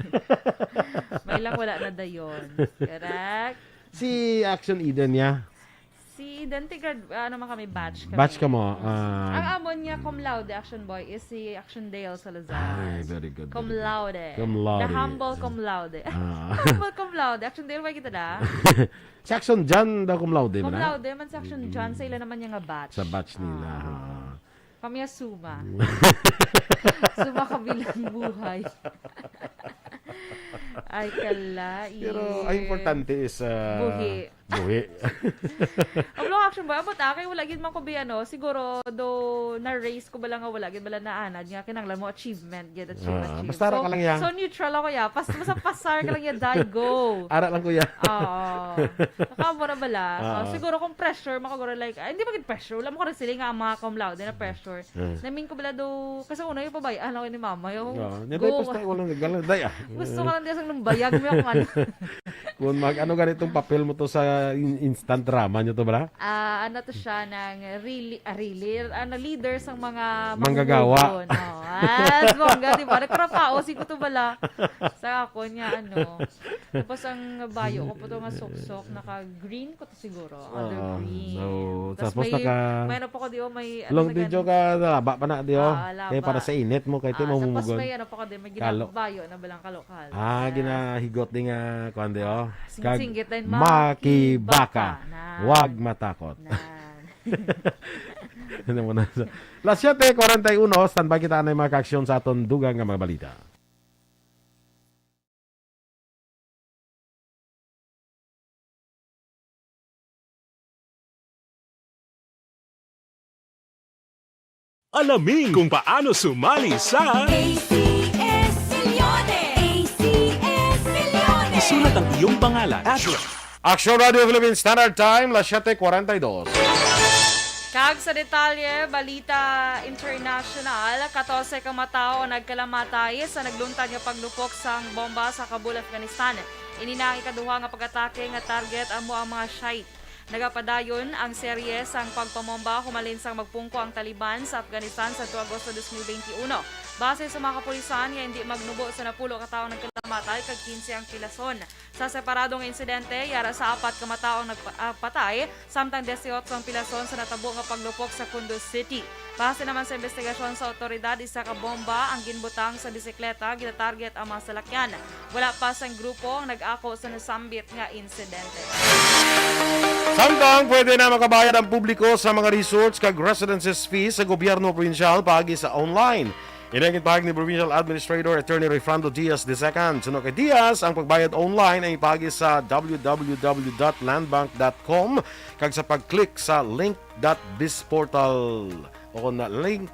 May lang wala na dayon. Correct? Si Action Eden niya? Si Eden, tigrad-, ano man kami, batch kami. Batch ka mo, Mm. ah. Ang amon nga cum laude, Action Boy, is si Action Dale Salazar. Ay, very good, Cum very good. laude. Cum laude. The humble cum laude. Ah. Humble cum laude. Action Dale, may kita da? Si Action John daw cum laude Cum man, ah? laude man si Action John, sa ila naman niya nga batch. Sa batch nila, Ah. ah. Kami ang suma. Suma kabilang buhay. Ay, kalain. Pero ang importante is, ah, Buhi. Buhi. Ang mga action ba? Abot, ah, kay wala gid man ko bi, ano, siguro do na-raise ko bala nga wala gid bala naanad nga kinahanglan mo achievement gid, achieve, Ah, achieve. Basta ra So, ka lang, ya. So, neutral ako, ya. Pas-, basta pasar ka lang, ya, day, go. Ara lang, kuya. Oo. Nakamo na bala. Oo. Oh, siguro kung pressure, makaguro, like, ah, hindi maging pressure. Wala mo ko rin sila nga ang mga cum laude na pressure. Ah. Namin ko bala do, kasi una yung pabay, ano, ni mama, yung Oo. Hindi, go. Basta wala nagdala, day, ah. Gusto ko lang di sa lumbayag mo yung ano. Kung mag-ano gani itong papel mo to sa in-, instant ramen nyo to, bala? Ah, ano to siya, ng really, ah, really, ano, leader sang mga Manggagawa. Mangunguhon. Oh, as bongga, di ba? Nagkarapaos, iko to bala. Sa ako niya, ano. Tapos ang bayo ko po to nga suksok, naka-green ko to siguro. Other Oo. Green. So, Tas tapos may, naka may ano pa ko di, oh, may ano Long na video gani. Ka, laba pa na di, oh. Ah, laba. Kaya para sa init mo, kaya di Ah, mo tapos mumugod. May ano pa ko di, may Kalo. Ginabayo na balang kalo-kalo. Ah, Yes. Ginahigot din nga, kuwan di, oh. Singit-singit Kag din, makibaka. Makibaka. Nan. Wag matakot. Nan. Ano mo na sa-, Las siete cuarenta y uno, standby kita na yung mga kaaksyon sa aton dugang nga mga balita. Alamin kung paano sumali sa A C S Milyonary. A C S Milyonary. Isulat ang iyong pangalan, address. Action Radio Philippines Standard Time, las siete cuarenta y dos. Kag sa detalye, balita international, katorse ka matawo ang nagkalamatay sa nagluntad nga paglupok sang bomba sa Kabul, Afghanistan. Ini na ang ikaduha nga pag-atake nga target amo ang mga Shiite. Nagapadayon ang serye sang pagpamomba humalin sang magpungko ang Taliban sa Afghanistan sadto Agosto dos mil benti uno. Base sa mga kapulisan nga hindi magnubo sa napulo ka tawo ang nagkalamatay kag kinse ang pilason. Sa separado nga insidente, yara sa apat ka matawo ang nagpa-, ah, patay, samtang disiotso ang pilason sa natabo nga paglupok sa Kunduz City. Base naman sa investigasyon sa awtoridad, isa ka bomba ang ginbutang sa bisikleta, ginatarget ang mga salakyan. Wala pa sang grupo ang nag-ako sa nasambit nga insidente. Samtang pwede na makabayad ang publiko sa mga resorts kag residences fees sa gobyerno probinsyal paagi sa online. Ini ang ginpahayag ni Provincial Administrator Attorney Rayfrando Diaz the second. Suno kay Diaz, ang pagbayad online ay ipagi sa w w w dot landbank dot com kag sa pag-click sa link dot biz portal o kon link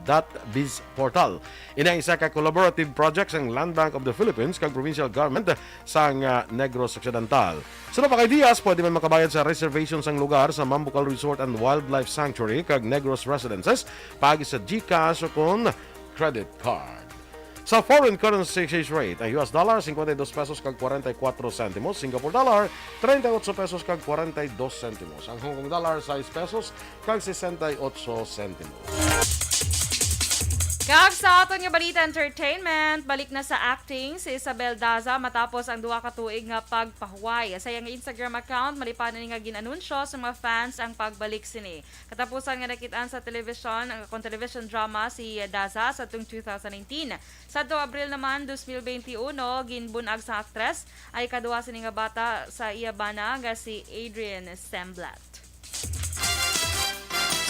dot biz portal. Ini ang isa ka collaborative project sang Land Bank of the Philippines kag provincial government sang, ah, Negros Occidental. Suno pa kay Diaz, pwede man makabayad sa reservation sang lugar sa Mambucal Resort and Wildlife Sanctuary kag Negros Residences paagi sa GCash o kon credit card. Sa foreign currency exchange rate, ang U S dollar, cincuenta y dos pesos kag cuarenta y cuatro centimos, Singapore dollar, treinta y ocho pesos kag cuarenta y dos centimos. Ang Hong Kong dollar, sais pesos kag sesenta y ocho centimos. Kag sa aton nga balita entertainment, balik na sa acting si Isabel Daza matapos ang duha ka tuig nga pagpahuway. Sa iyang Instagram account, malipanan ni nga gin-anunsyo sa mga fans ang pagbalik sini. Katapusan nga nakit-an sa television, ang akong television drama si Daza sa tuong two thousand nineteen. Sa tuong Abril naman, dos mil benti uno, ginbun-ag sang aktres ang ikaduha sini nga bata sa iya bana nga si Adrian Semblat.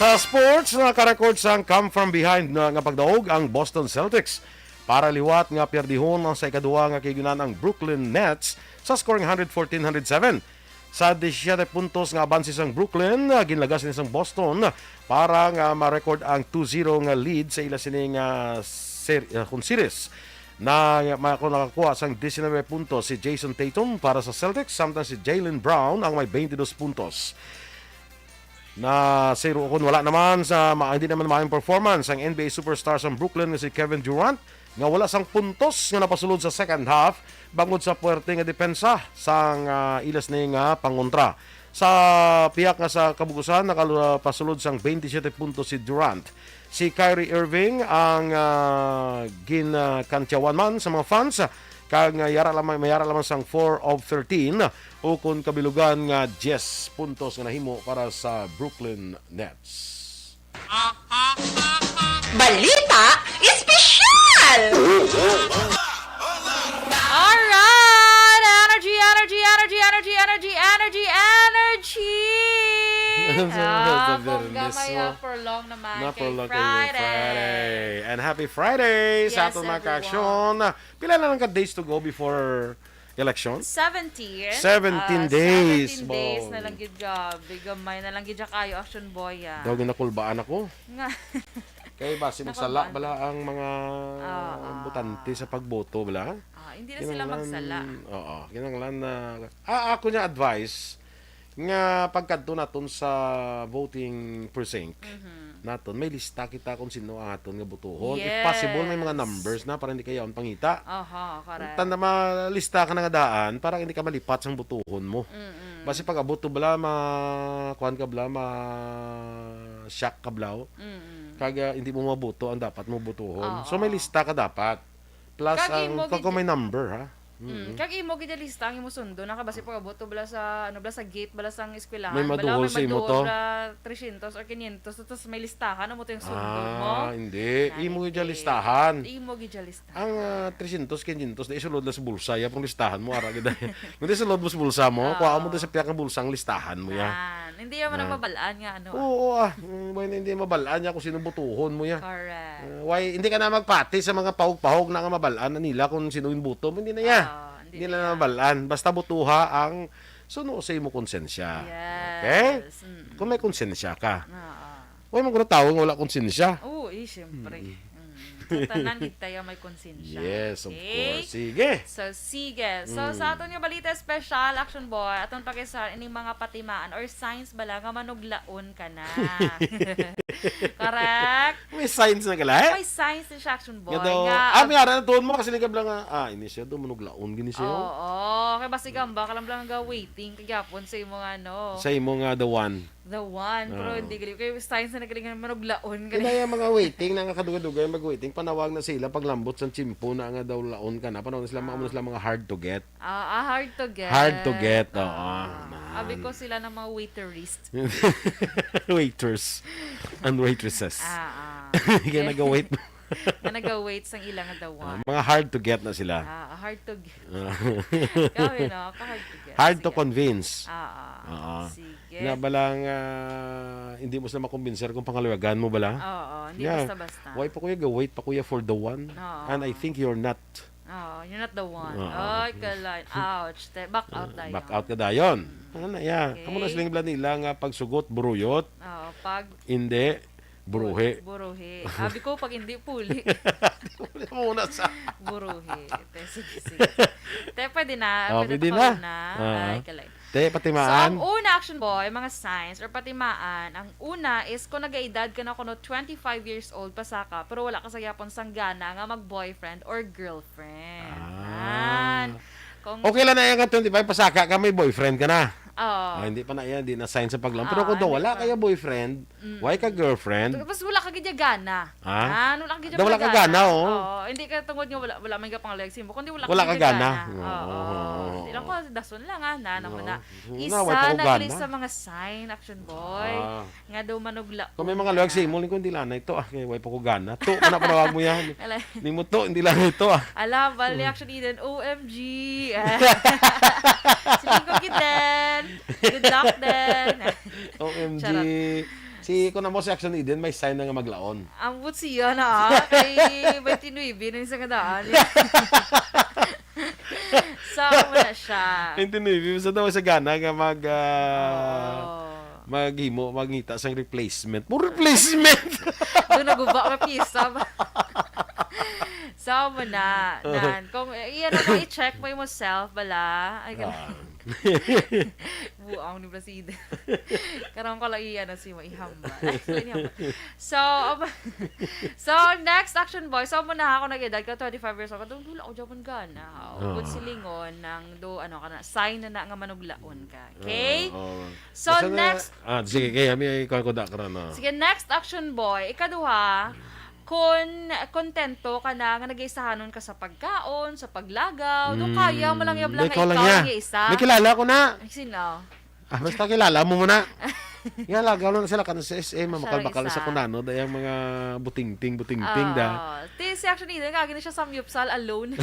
Sa sports, nakarecord sang come from behind na nga pagdaog ang Boston Celtics para liwat nga pierdihon ang sa ikaduha nga kaigyunan ang Brooklyn Nets sa scoring hundred fourteen hundred seven. Sa disisiete puntos nga abanse sang Brooklyn, ah, ginlagas ni sang Boston para nga ma-record ang two zero nga lead sa ila sini nga ser-, ah, kun series. Na, ma-, kung nakakuha sang diecinuebe puntos si Jayson Tatum para sa Celtics, samtang si Jaylen Brown ang may twenty-dos puntos. Na zero kun wala naman sa ma-, hindi naman maayong performance ang N B A superstar sang Brooklyn nga si Kevin Durant, nga wala sang puntos nga napasulod sa second half bangod sa puwerte nga depensa sang, ah, ilas ni nga pangontra. Sa pihak nga sa kabugusan, nakalu-, pasulod sang twenty-seven puntos si Durant. Si Kyrie Irving ang, ah, gin, ah, kantyawan man sa mga fans, kag, ah, yara lamang, mayara lamang sang four of thirteen, o kon kabilugan nga diyes puntos nga nahimo para sa Brooklyn Nets. Balita Espesyal! Alright! Energy, energy, energy, energy, energy, energy, energy! Sa, sa Ah, bongga, Biyernes may, mo. Ah, prolong naman kay Na-prolong kay Friday. Friday. And happy Friday sa Yes, aton mga everyone. Kaaksyon. Pila na lang ka days to go before Election? Seventeen? Seventeen Ah, days, seventeen days boy. na lang gid, grabe. Gamay na lang gid siya kayo, Action Boy, ah. Daw ginakulbaan ako. Nga. Kay basi magsala Nakulbaan. bala ang mga Ah, ah. botante sa pagboto bala. Ah, hindi na sila Kinahanglan, magsala. oo, kinahanglan na, ah, ako niya advice nga pagkadto naton sa voting precinct Mhm. naton, may lista kita kung sino ang aton nga botohon. If possible, may mga Yes. numbers na para hindi kayaon pangita. Aha, correct. Tanda, malista ka na nga daan para hindi ka malipat sang botohon mo. Mm-mm. Basi pag abot to bala, ma-, kuwan ka bala, ma-shock ka bala. Mm-mm. Kag, ah, hindi mo maboto ang dapat mo botohon. So, may Oo. lista ka dapat. Plus Kag ang, imo kag gid kung may number, ha? Mm, Mm. kag imo gid ang lista ang imo sundo na ka basi pag abot to bala sa, ano, bala sa gate, bala sang eskwelahan, May bala, maduhol may sa imo maduhol to? bala tresyentos or kinyentos, tapos may listahan, amo to yung sundo mo? Ah, hindi. Imo gid ang Hindi. listahan. Imo gid ang listahan. Ang, ah, tresyentos, kinyentos, na isulod na sa bulsa, ya pang listahan mo, ara gid. Kung di sulod mo sa bulsa mo, Oo. kuha mo to sa pihak ng bulsa ang listahan mo, ya. Ah, hindi naman ang Ah. mabalaan nga, ano, ah. Oo, ah. Mm, bueno, hindi mabalaan niya kung sino botohon mo, ya. Correct. Ah, why, hindi ka na magpati sa mga pahog-pahog na nga mabalaan na nila kung sino yung boto mo. Hindi na, ya. Ah, hindi Hindi na na, ya. mabalaan. Basta botoha ang suno sa imo konsensya. Yes. Okay? Mm-mm. Kung may konsensya ka. Oo. Why man ko na tao nga wala konsensya? Oo, eh, siyempre. Mm-mm. Mm. Sa tanan, gid tayo may konsensya. Yes, of Okay? course. Sige. So, sige. So, Mm. sa aton nga balita special, Action Boy, aton pakisar ining mga patimaan or signs bala nga manuglaon ka na. Correct? May signs na gala, eh? May signs na siya, Action Boy, Nga daw, nga ah, may ara na tuon mo kasi nagkabla nga, ah, ini siya daw, manuglaon gini siya, oh. Oo, kay basi gamba ka lang lang nga waiting, kagapon sa imo nga, ano. Sa imo nga the one. The one, pero Ah. hindi gali. Kay signs na nagaling nga manuglaon ka Kaya na. yung mga waiting na nga kadugay-dugay mag-waiting, panawag na sila paglambot sa tiyempo na nga daw laon ka na, panawag na sila, mga, Ah. sila mga hard to get. Ah, ah, hard to get. Hard to get, oo. Ah. Man. Abi ko sila ng mga waiterist. Waiters and waitresses. Ah, ah. Kaya Okay. nag-wait. Nga nag-wait sang ilang dawan. Ah, mga hard to get na sila. Ah, hard to get. Ah. Kami, no? Ka-hard to get. Hard to Sige. convince. Ah, ah. Oo. Sige. Nga balang, ah, hindi mo sila makumbinser kung pangaluyagan mo bala. Oo, hindi Nga, basta-basta. why pa kuya, ga-wait pa kuya for the one? Oo. And I think you're not. Oo, you're not the one. Oo. Ay, kalay. Ouch. Te-, back out Ah, tayo. back out ka dayon. Mm. Ano na, ya? Okay. Amo na siling bala nila nga pagsugot, buruyot. Oo, pag Hindi, buruhi. Buruhi. Abi ko, pag hindi, puli. Muna sa Buruhi. Te, sige, sige. Te, pwede na. Oh, Pwede pwede na na. kauna. Ah. Ay, kalay. Te, patimaan. So, ang una, Action Boy, mga signs or patimaan, ang una is kung nagaedad ka na kuno twenty-five years old pa saka, pero wala ka sa gyapon sang gana nga mag-boyfriend or girlfriend. Ah. Nan. Kung Okay lang na yan nga twenty-five pa saka ka, may boyfriend ka na. Oo. Ah, hindi pa na yan, hindi na sign sa paglang. Pero Ah, kung daw hindi wala pa. kaya boyfriend, Mm. why ka girlfriend? Tapos wala ka gid ya gana. Ha? Ah, wala ka gid ya Daw wala ka gana. gana, oh. Oo, hindi ka tungod nga wala, wala man ka panglayag sa imo, kundi wala ka Wala ka gid ya gana. gana. Oo, Oo. oo, oo. Di lang ko, dason lang, ah, na, na, Oo. na. Na, Isa why pa ko na gali gana? sa mga sign, Action Boy, Ah. nga daw manugla. Kung may mga luwag sa imo, lingkod, hindi lang na ito, ah, kay why pa ko gana. To, kana panawag mo yan. Ala. Nimo to, hindi lang ito, ah. Ala, bali, Mm. Action Eden, O M G. Siling ko gid din. Good luck din. O M G. Charot. Si, kung amo si Action Eden, may sign na nga maglaon. Ambot siya na, ah. Kay twenty-nine na yung sa kadaan. So, amo na siya. Twenty-nine, sa daw sa gana nga mag, ah, Oo. maghimo, magngita sang replacement. Mo replacement! Doon naguba ka pisa ba? So, amo na, nan. Kung, eh, iyan ako, i-check mo yung self, bala. Ay, Ah. Buang ni Brasido. Karang ko lang iya na si Maihamba. Ay, so, inihamba. So, um, so, next, Action Boy. So, amo na ako nag-edad ka, twenty-five years old. Katong dula ko dyan gana. Oh. Good silingon ng do, ano ka na, sign na na nga manuglaon ka. Okay? Oo, oo. So, Basta na, next. Ah, sige, kaya may ikaw ko da ka na. Sige, next, Action Boy. Ikaduha, kung kontento ka na nga nagaisahanon ka sa pagkaon, sa paglagaw, do Mm, kaya mo lang yabla may nga ikaw lang ikaw ya. ang isa. May kilala ko na. Ay, sino? Ah, basta kilala mo muna. Nga, lagaw lang sila kan sa S M, Siya lang makal-bakal isa. sa kunano, dayang mga butingting, butingting da. Ah, ti, si actually, nga, gini siya samyupsal alone.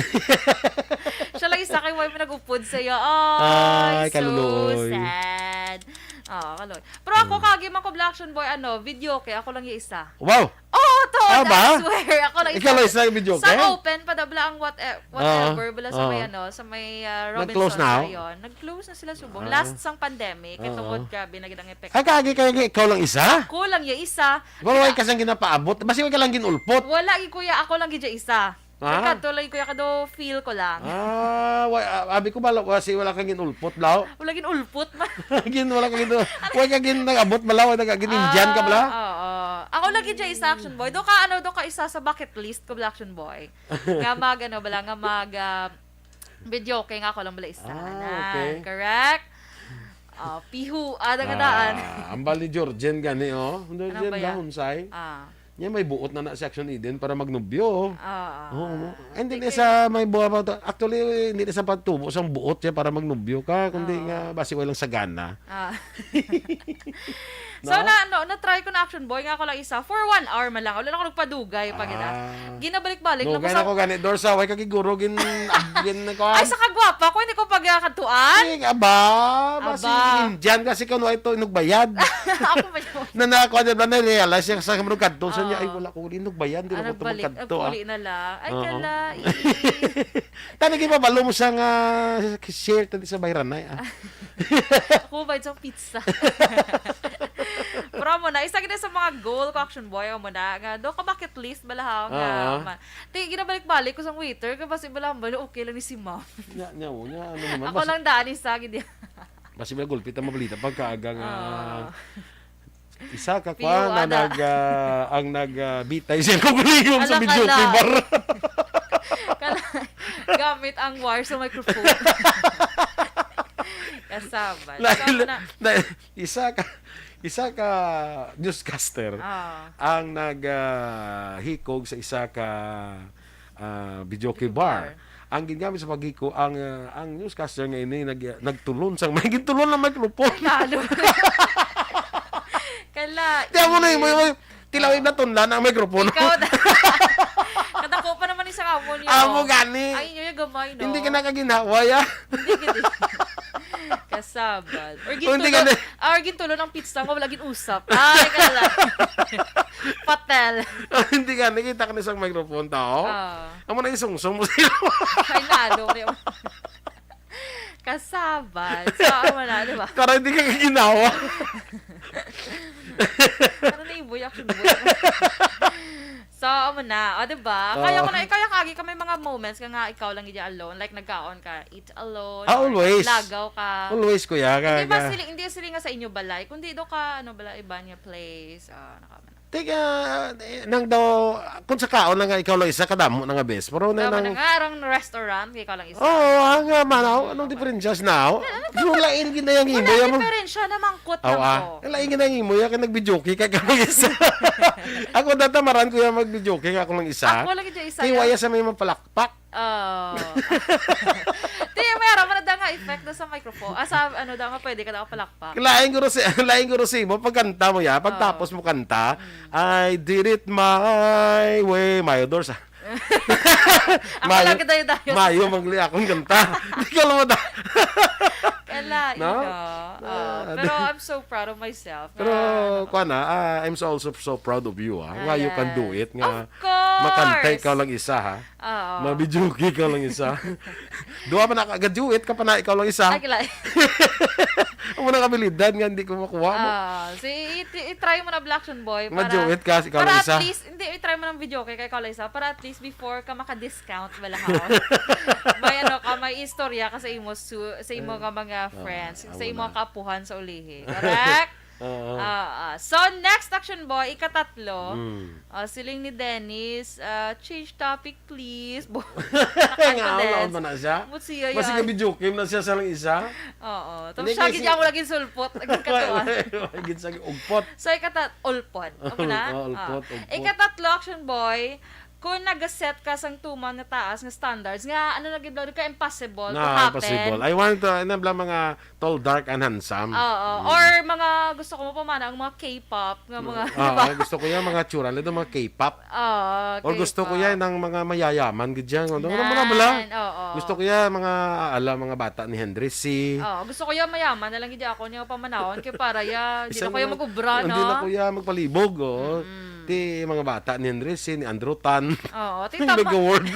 Siya lang isa kay why mo nag-upod sa'yo. Ay, Ay, so kaluluoy. sad. Oo, kaluluoy. Pero ako, Mm. kagi man ko, Black Action Boy, ano, video, kay ako lang yung isa. Wow! Oo, to! Ah, ba? I swear, ako lang Ikaw isa. lang isa ang video, Sa okay? open pa daw bala ang what, eh, Ah, whatever, bala sa may ah. ano, sa may ah, Robinson Nag-close na? Sayon. Nag-close na sila subong. Ah. Last sang pandemic, kay Ah. tungod grabe na gid ang epekto. Ay, kagi kaya nga ikaw lang isa? Ako lang yung isa. Wala Kaya ka sang ginapaabot. Basi wala ka lang ginulpot. Wala gid, kuya, ako lang gid yung isa. Ha? Nagkadto lang, kuya, kado feel ko lang. Ah, wa, ah, abi ko bala, wa, si wala kang ginulpot, bala. Wala ginulpot man. Gin, wala ka gin, wa ka gin nag-abot, bala, wa ka gin Indian ka, bala. Ah, oo. Ako lagi dyan isa, Action Boy. Do ka, ano, do ka isa sa bucket list ko, bala, Action Boy. Nga mag, ano, bala, nga mag, ah, video kay nga ako lang bala isa. Ah, Nan, okay. Correct? Ah, pihu, ada nga daan. Ah, ang bali Georgian gani, oh. Ano Georgian ba ba, yan? Hunsay? Ah. Niya may buot na na si Action Eden para magnubyo. Oo. Oo, no? And then, Sige. isa may buha pa to. Actually, hindi na sa pagtubo, sang buot siya para magnubyo ka, kundi Oo. nga, basi walang sagana. Ah. So, No? na, no, na-try ko na, Action Boy, nga ako lang isa. For one hour man lang. Wala na ako nagpadugay pa gid, ah. Ah. Ginabalik-balik lang ko Dugay sa na ko gani, Dorsa. Way ka giguro, gin, gin, kuwan. Ay, sa kagwapa ko, hindi ko pagkakatuan. Ay, aba, basi Aba. Indian kasi kung ano ito, inugbayad. Ako ba yun? Na, na, kuwan, na, na-realize siya sa kamurong kadto. Sa niya, ay, Oo. wala ko, inugbayad, di Ah, na ko nagbalik. Tumagkadto, ah. Nagpuli na lang. Ay, Oo. kala, i- Tani, gipabalo mo sa nga share tadi sa bayranay, ah. Ako ba sa pizza? Pero mo na, isa gid sa mga goal ko, Action Boy, mo na, nga, do ka bucket list, bala, ha, nga, Oo. ma-, ti, ginabalik-balik ko sa waiter, kay basi bala, bala, okay lang ni si ma'am. Nya, nya, oh, nya, ano naman, Ako basi lang daan, isa, gid. Basi may gulpit ang mabalita pagkaaga nga, Ah. isa ka Piyo, kwa na ada. nag, ah, ang nag, ah, bitay siya kung kuligong sa Ala, video kala. Bar. Kala, gamit ang wire sa microphone. Kasabay. Dahil, So, na- dahil isa ka, isa ka newscaster Ah. ang nag, ah, hikog sa isa ka, ah, videoke Video bar. bar. Ang gingamit sa paghiko, ang, ah, ang newscaster nga ini nag-, nagtulon sang may gintulon ang microphone. Ay, lalo. Kala, Di, amo na, imo, imo, Tilawig na tunla na ang mikropono. Ikaw na. Kadako pa naman ni sa amo niyo. Amo gani. Ay, inyo yung gamay, no? Hindi ka nakaginhawa, ya. Hindi gid. Kasabal. Or Hindi gintulo, gani. ah, or gintulo ng pizza nga wala gin-usap. Ay, kala. Patel. Hindi gani, kita ka na isang microphone, tao. Ah. Amo na isungsong mo sila. Ay, nalo. Kasabal. So, amo na, di ba? Para hindi ka kaginawa. Ano na yung buyak, yung buyak? So, amo na. O, di ba? Kaya ko Oo. na, ikaw yung kagi ka may mga moments ka nga ikaw lang gid alone. Like, nagkaon ka, eat alone, Ah, or always. lagaw ka. Always, kuya. Ka-, Hindi ba ka- sili-, hindi sili nga sa inyo balay, kundi do ka, ano, bala, iba niya place. Ah, naka-, Teka, eh, nang daw, kung sa kaon na nga ikaw lang isa, kadamo na nga bes. Pero na Tama nang na nga, arang restaurant, ikaw lang isa. Oo, ah, nga man, oh, anong diferensya na, oh? Wala, ano Pero lain gid na yung Wala, ibo, yung diferensya na mangkot Aw, lang ah. ko. Lain gid na yung imo, ya, kay nag-videoke ka, ikaw lang isa. Ako, data, maran ko yung mag-videoke, ako lang isa. Ako lang yung isa, Kay ya. waya sa may mapalakpak. Oh. Di, may ara man na nga effect na sa microphone. Ah, sa ano daw nga pwede ka daw palakpak. Lain guro si, lain guro si mo, pagkanta mo, ya, pagtapos Oh. mo kanta, Mm. "I did it my way." Mayo, Dors, ah. Ako Mayo, lang gid dayo-dayo. mayo, mangli akong kanta. Di ka lumada. Kala, No? ino. Ah, Oh, ano? pero I'm so proud of myself Pero, nga, ano. kuwan na, ah, I'm so, also so proud of you, ah. Nga you can do Ayan. it, nga Of course! makanta ikaw lang isa, ha. Oo. Mabidyoke ka lang isa. Duha pa na ka, gaduet ka pa na, ikaw lang isa. Ay, kila- Ang mga abilidad nga hindi ko makuha mo. Ah, si, i-, i-try mo na, Black Action Boy, para, Maduet ka, ikaw para lang at isa. least, hindi, i-try mo ng videoke kay ikaw lang isa, para at least before ka maka-discount, bala, ha? May ano ka, may istorya ka sa imo su-, sa imo Eh, nga mga oo, friends, sa amo imo na. kaapuhan sa ulihi. Correct? Oo. Ah, ah. So, next, Action Boy, ikatatlo. Mm. Ah, siling ni Dennis, ah, "Change topic, please." Bo-, Nga, nakakonfidence. wala man na siya. Mut siya Mas yan. Sige, video game na siya sa lang isa. Oo. Tapos Hindi siya, kasi gid niya mo lagi sulpot. Naging katuan. Gid sa ugpot. So, ikata-, ulpot. Amo na? Oo, ulpot, Ah. ulpot. Ikatatlo, Action Boy, kung nag-set ka sang tuman nga taas nga standards, nga ano na gid ka, impossible to Na, happen. impossible. I want, uh, ano bala, mga tall, dark, and handsome. Oo. Mm. Or mga gusto ko mo pa man ang mga K-pop nga mga, Mm. di ba? Ah, gusto ko yan, mga tsura nila, mga K-pop. Oo, Or gusto ko K-pop. yan, ang mga mayayaman, gid yan. Ano, ano, mga bala? Nan, oo. Gusto ko yan, mga, ala, mga bata ni Henry C. Oo, gusto ko yan, mayaman na lang gid ako niya pamanahon, kay para ya, di Isa na ko yan na lang, mag-ubra, hindi no? na ko yan magpalibog, oo. Mm. Ti mga bata ni Henry, si ni Andrew Tan. Oo, ti Ang tama. Mega World.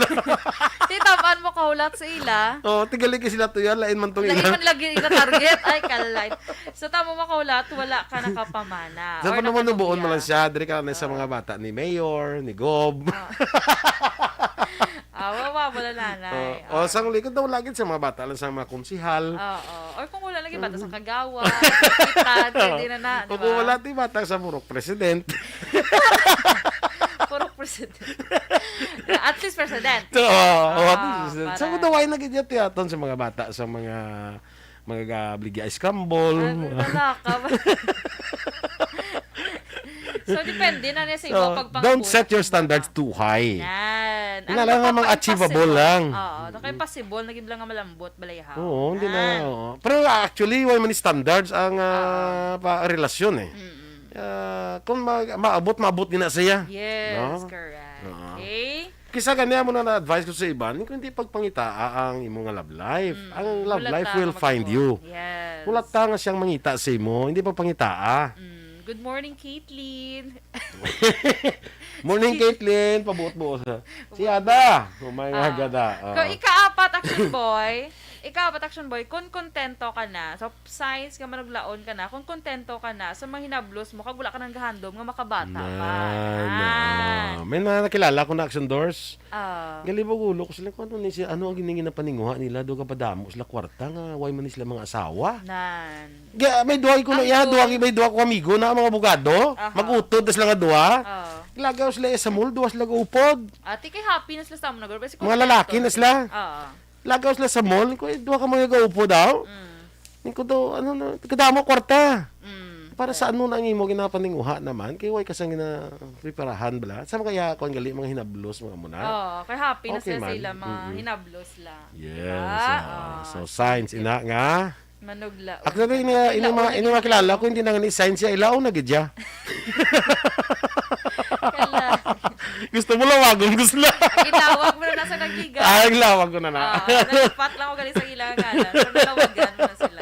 Ti tamaan mo kahulat sa ila. Oh, tigalig sila to yan, lain man tong Lain ila. Man lagi ila target. Ay, kalay. So, tamo makahulat, wala ka nakapamana. Sa Or panahon ng buon mo lang nakalubiya. Siya, diri ka lang sa Oo. Mga bata ni Mayor, ni Gob. Oo. Ah, wawa mo na, nanay. Oh, oh, Ah. Sa likod daw lagi sa mga bata lang sa mga konsihal. Oo. Or kung wala lagi bata sa kagawad, sa kapitan, pwede na na, di O kung ba? Wala, di bata sa purok president. Purok president. At least president. Oo, oo, at Ah, least president. Sa para mga dawain na gid yat-, yaton sa mga bata, sa mga, mga gabligya scramble. Ah, wala ka ba? So, depende na niya sa imo So, pagpangkulang. Don't set your standards too high. Yan. Ang Kailangan mga mapapa-, achievable impossible. Lang. Oo, naka-impossible, naging lang nga malambot, balay ha. Oo, hindi na, Yan. Oo. Pero actually, way man standards ang, ah, Oo. Pa-, relasyon eh. Mm-mm. Ah, kung ma-, maabot, maabot gina siya. Yes, No? Correct. Oo. Okay? Kisa gani mo na na-advise ko sa iban, kung hindi pagpangitaa ang imo nga love life. Mm. Ang love Hulat life ta will nga find magkuha. You. Yes. Hulat ta nga siyang mangita sa imo, hindi pagpangitaa. Mm. Good morning, Caitlyn. Morning, Caitlyn. Pabuot-buot. Si Ada. Oh my God, Ah. Ada. Ah. Kung ikaapat, Action Boy, ikaapat, Action Boy, kung kontento ka na, so, signs nga manuglaon ka na, kung kontento ka na sa mga hinablos mo, kag wala ka nang gahandom nga makabata pa. Nan, Nan. Ah. May na nakilala ko na Action Doors. Ah. Galibog ulo ko sila kung ano ni siya, ano ang gini-, ginapaninguha nila, do kapadamo sila kwarta nga, way man ni sila mga asawa. Nan. Ga-, may duha ko na Ang iya, duha, goal. May duha ko amigo na mga abogado. Aha. Mag-utod na sila nga duha. Oo. Lagaw sila sa mall, duha sila gaupod. Ate, kay happy na sila sa amo na, girl. Kasi Mga kontento lalaki na sila. Oo. Lagaw sila sa mall, ko, eh, duha ka mga gaupod daw. Mm. Ning ko daw, ano na, kadamo kwarta. Mm. Para sa ano na ang imo ginapaninguha naman? Kay way ka sang gina-, preparahan bala. Sa mga iya, kung gali, mga hinablos, mga muna. Oo, kay happy na Okay sila sa man. Ila, mga Mm-mm. Hinablos lang. Yes, Diba? Oo. Oo. So, signs, ina nga. Manugla. Actually, ini, ini, Manugla, ma-, ini manugla. Makilala ko, hindi na nga ni sign siya, ilaw na gid siya. Kala. Gusto mo lawagon, gusto na. Gitawag mo na sa kagiga. Ah, ang lawag ko na na. Oo, nalipat lang ko gali sa ilang ngalan. Pero nalawagan mo na sila.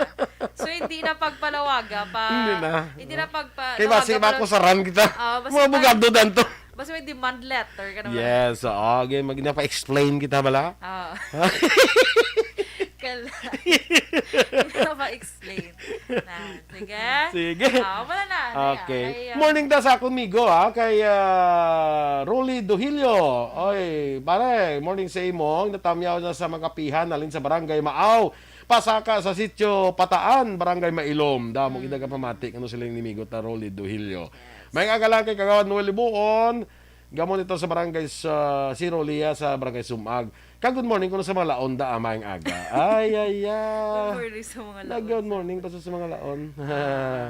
So, hindi na pagpalawaga pa. Hindi na. Hindi na pagpa-, Kay basi lawaga pa ba lang. Kusaran kita? Oo, basi Mga pa- abogado dan to. Basta may demand letter ka naman. Yes, oo. Okay, mag-, napa-explain kita bala? Oo. Kala. Napa-explain. Na, sige. Sige. Ah, wala na. Ano yan? Okay. Kay, ah, Morning da sa akong migo, ha, kay, ah, Rolly Dohilio. Oy, pare, morning sa imo. Natamyaw na sa mga pihan, halin sa Barangay Maaw. Pasaka sa Sitio Pataan, Barangay Mailom. Damo Mm. kita kapamati, ano sila yung nimigo ta, Rolly Dohilio. Yes. May agalan kay Kagawad Noel Libuon. Gamon ito sa barangay sa Siro Lia sa barangay Sumag. Ka good morning kuno sa mga laon da, ah, maayong aga. Ay, ay, ay. Good morning sa mga laon. Good morning pa sa, sa mga laon. Ah.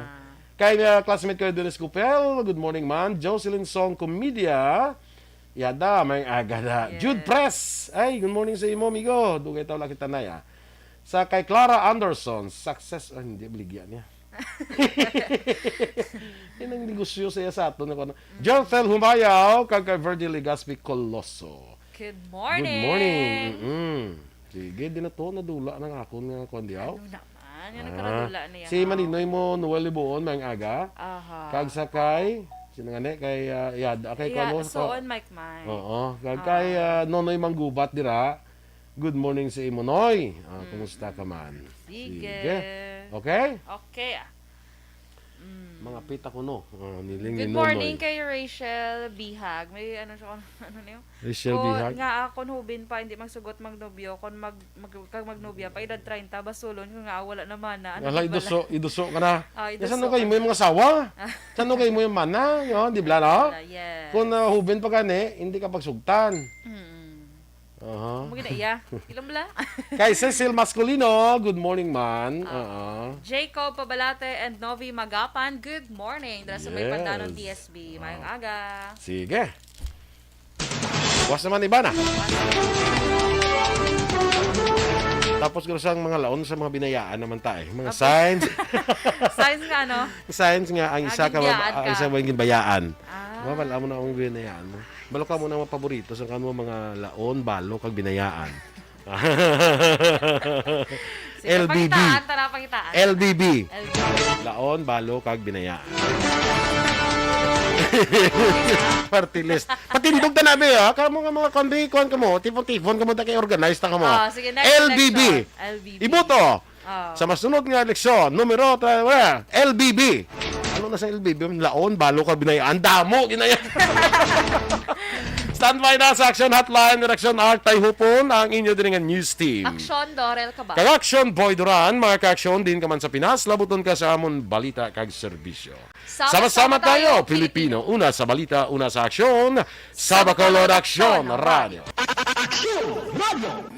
Kay, uh, classmate ko, Dennis Cupel. Good morning, man. Jocelyn Song Comedia. Yada, maayong aga da. Yes. Jude Press. Ay, good morning sa imo, amigo. Dugay taw lang kita na, ah. Sa kay Clara Anderson, success, ah, hindi, baligya niya. Yan ang negosyo sa iya sa aton, ano. Mm. Jerfel Humayaw, kag kay Virgil Legaspi Coloso. Good morning. Good morning. Mm-mm. Sige, di na to, nadula ng akon nga kuwan diyaw. Ano naman? Yan ang Ah, karadula niya, si ha? Maninoy mo, Noel Libuon, maayong aga. Aha. Kag sa kay, sino nga ni? Kay, ah, Yad-, ah, kay Iya, kuwan mo, Suon, Mike Mike. Oo. Kag kay, Ah. Ah, Nonoy Manggubat dira. Good morning sa imo, Noy. Ah, Mm. Kumusta ka man? Sige. Sige. Okay? Okay. Mm. Mga pita ko, no? Ah, niling ni Good morning Nonoy. Kay Rachel Bihag. May ano siya, ano niyo? Rachel Ko, Bihag? Nga, ah, kon hubin pa, hindi magsugot magnobyo. Kon mag-, mag-, kag magnobya pa, edad treinta, basulon ko nga, ah, wala naman na. Ano Wala, ba iduso, iduso ka na. Ah, Yan, saan iduso kayo ka mo yung na. Mga asawa? Saan kayo mo yung mana? Yun, di ba, no? Wala, yes. Kung, ah, hubin pa gani, hindi ka pagsugtan. Mm. Aha. Mo gina iya. Ilang bala? Kay Cecil Masculino, good morning, man. Ah. Oo. Jacob Pabalate and Novi Magapan, good morning. Dala sa may Yes. Pandanon, D S B. Mayong Ah. aga. Sige. Buwas naman, iba na. Tapos, gusto ang mga laon sa mga binayaan naman tayo. Mga Okay. Signs. Signs nga, ano? Signs nga ang Ah, isa ka, ginbayaan ang ka. Isa mo yung ginbayaan. Ah. Mabal mo na ang binayaan mo. Balo ka mo na mga paborito sa kamo mga laon, balo, kag binayaan. Sige, L B B. Pangitaan, tara, pangitaan. L B B. L B B. Laon, balo, kag binayaan. Party list. Patindog ta na, be, ha? Kamo nga mga kuan, be, kuan kamo, tipon-tipon kamo, ta kay organized ta kamo. Ah, sige, next L B B. election. L B B. Iboto Oh. sa masunod nga eleksyon, numero three, L B B. Ano na sa L B B? Laon, balo ka, binayaan. Damo, ginaya. Standby na sa Action Hotline, Direction Art Tayhupon, ang inyo diri nga news team. Aksyon, Dorel Cabal. Kag Action, Boy Duran, mga ka-aksyon, din ka man sa Pinas, labuton ka sa amon balita kag serbisyo. Sama-sama tayo, Pilipino. Una sa balita, una sa aksyon. Sa Bacolod Aksyon Radio. Aksyon Radio.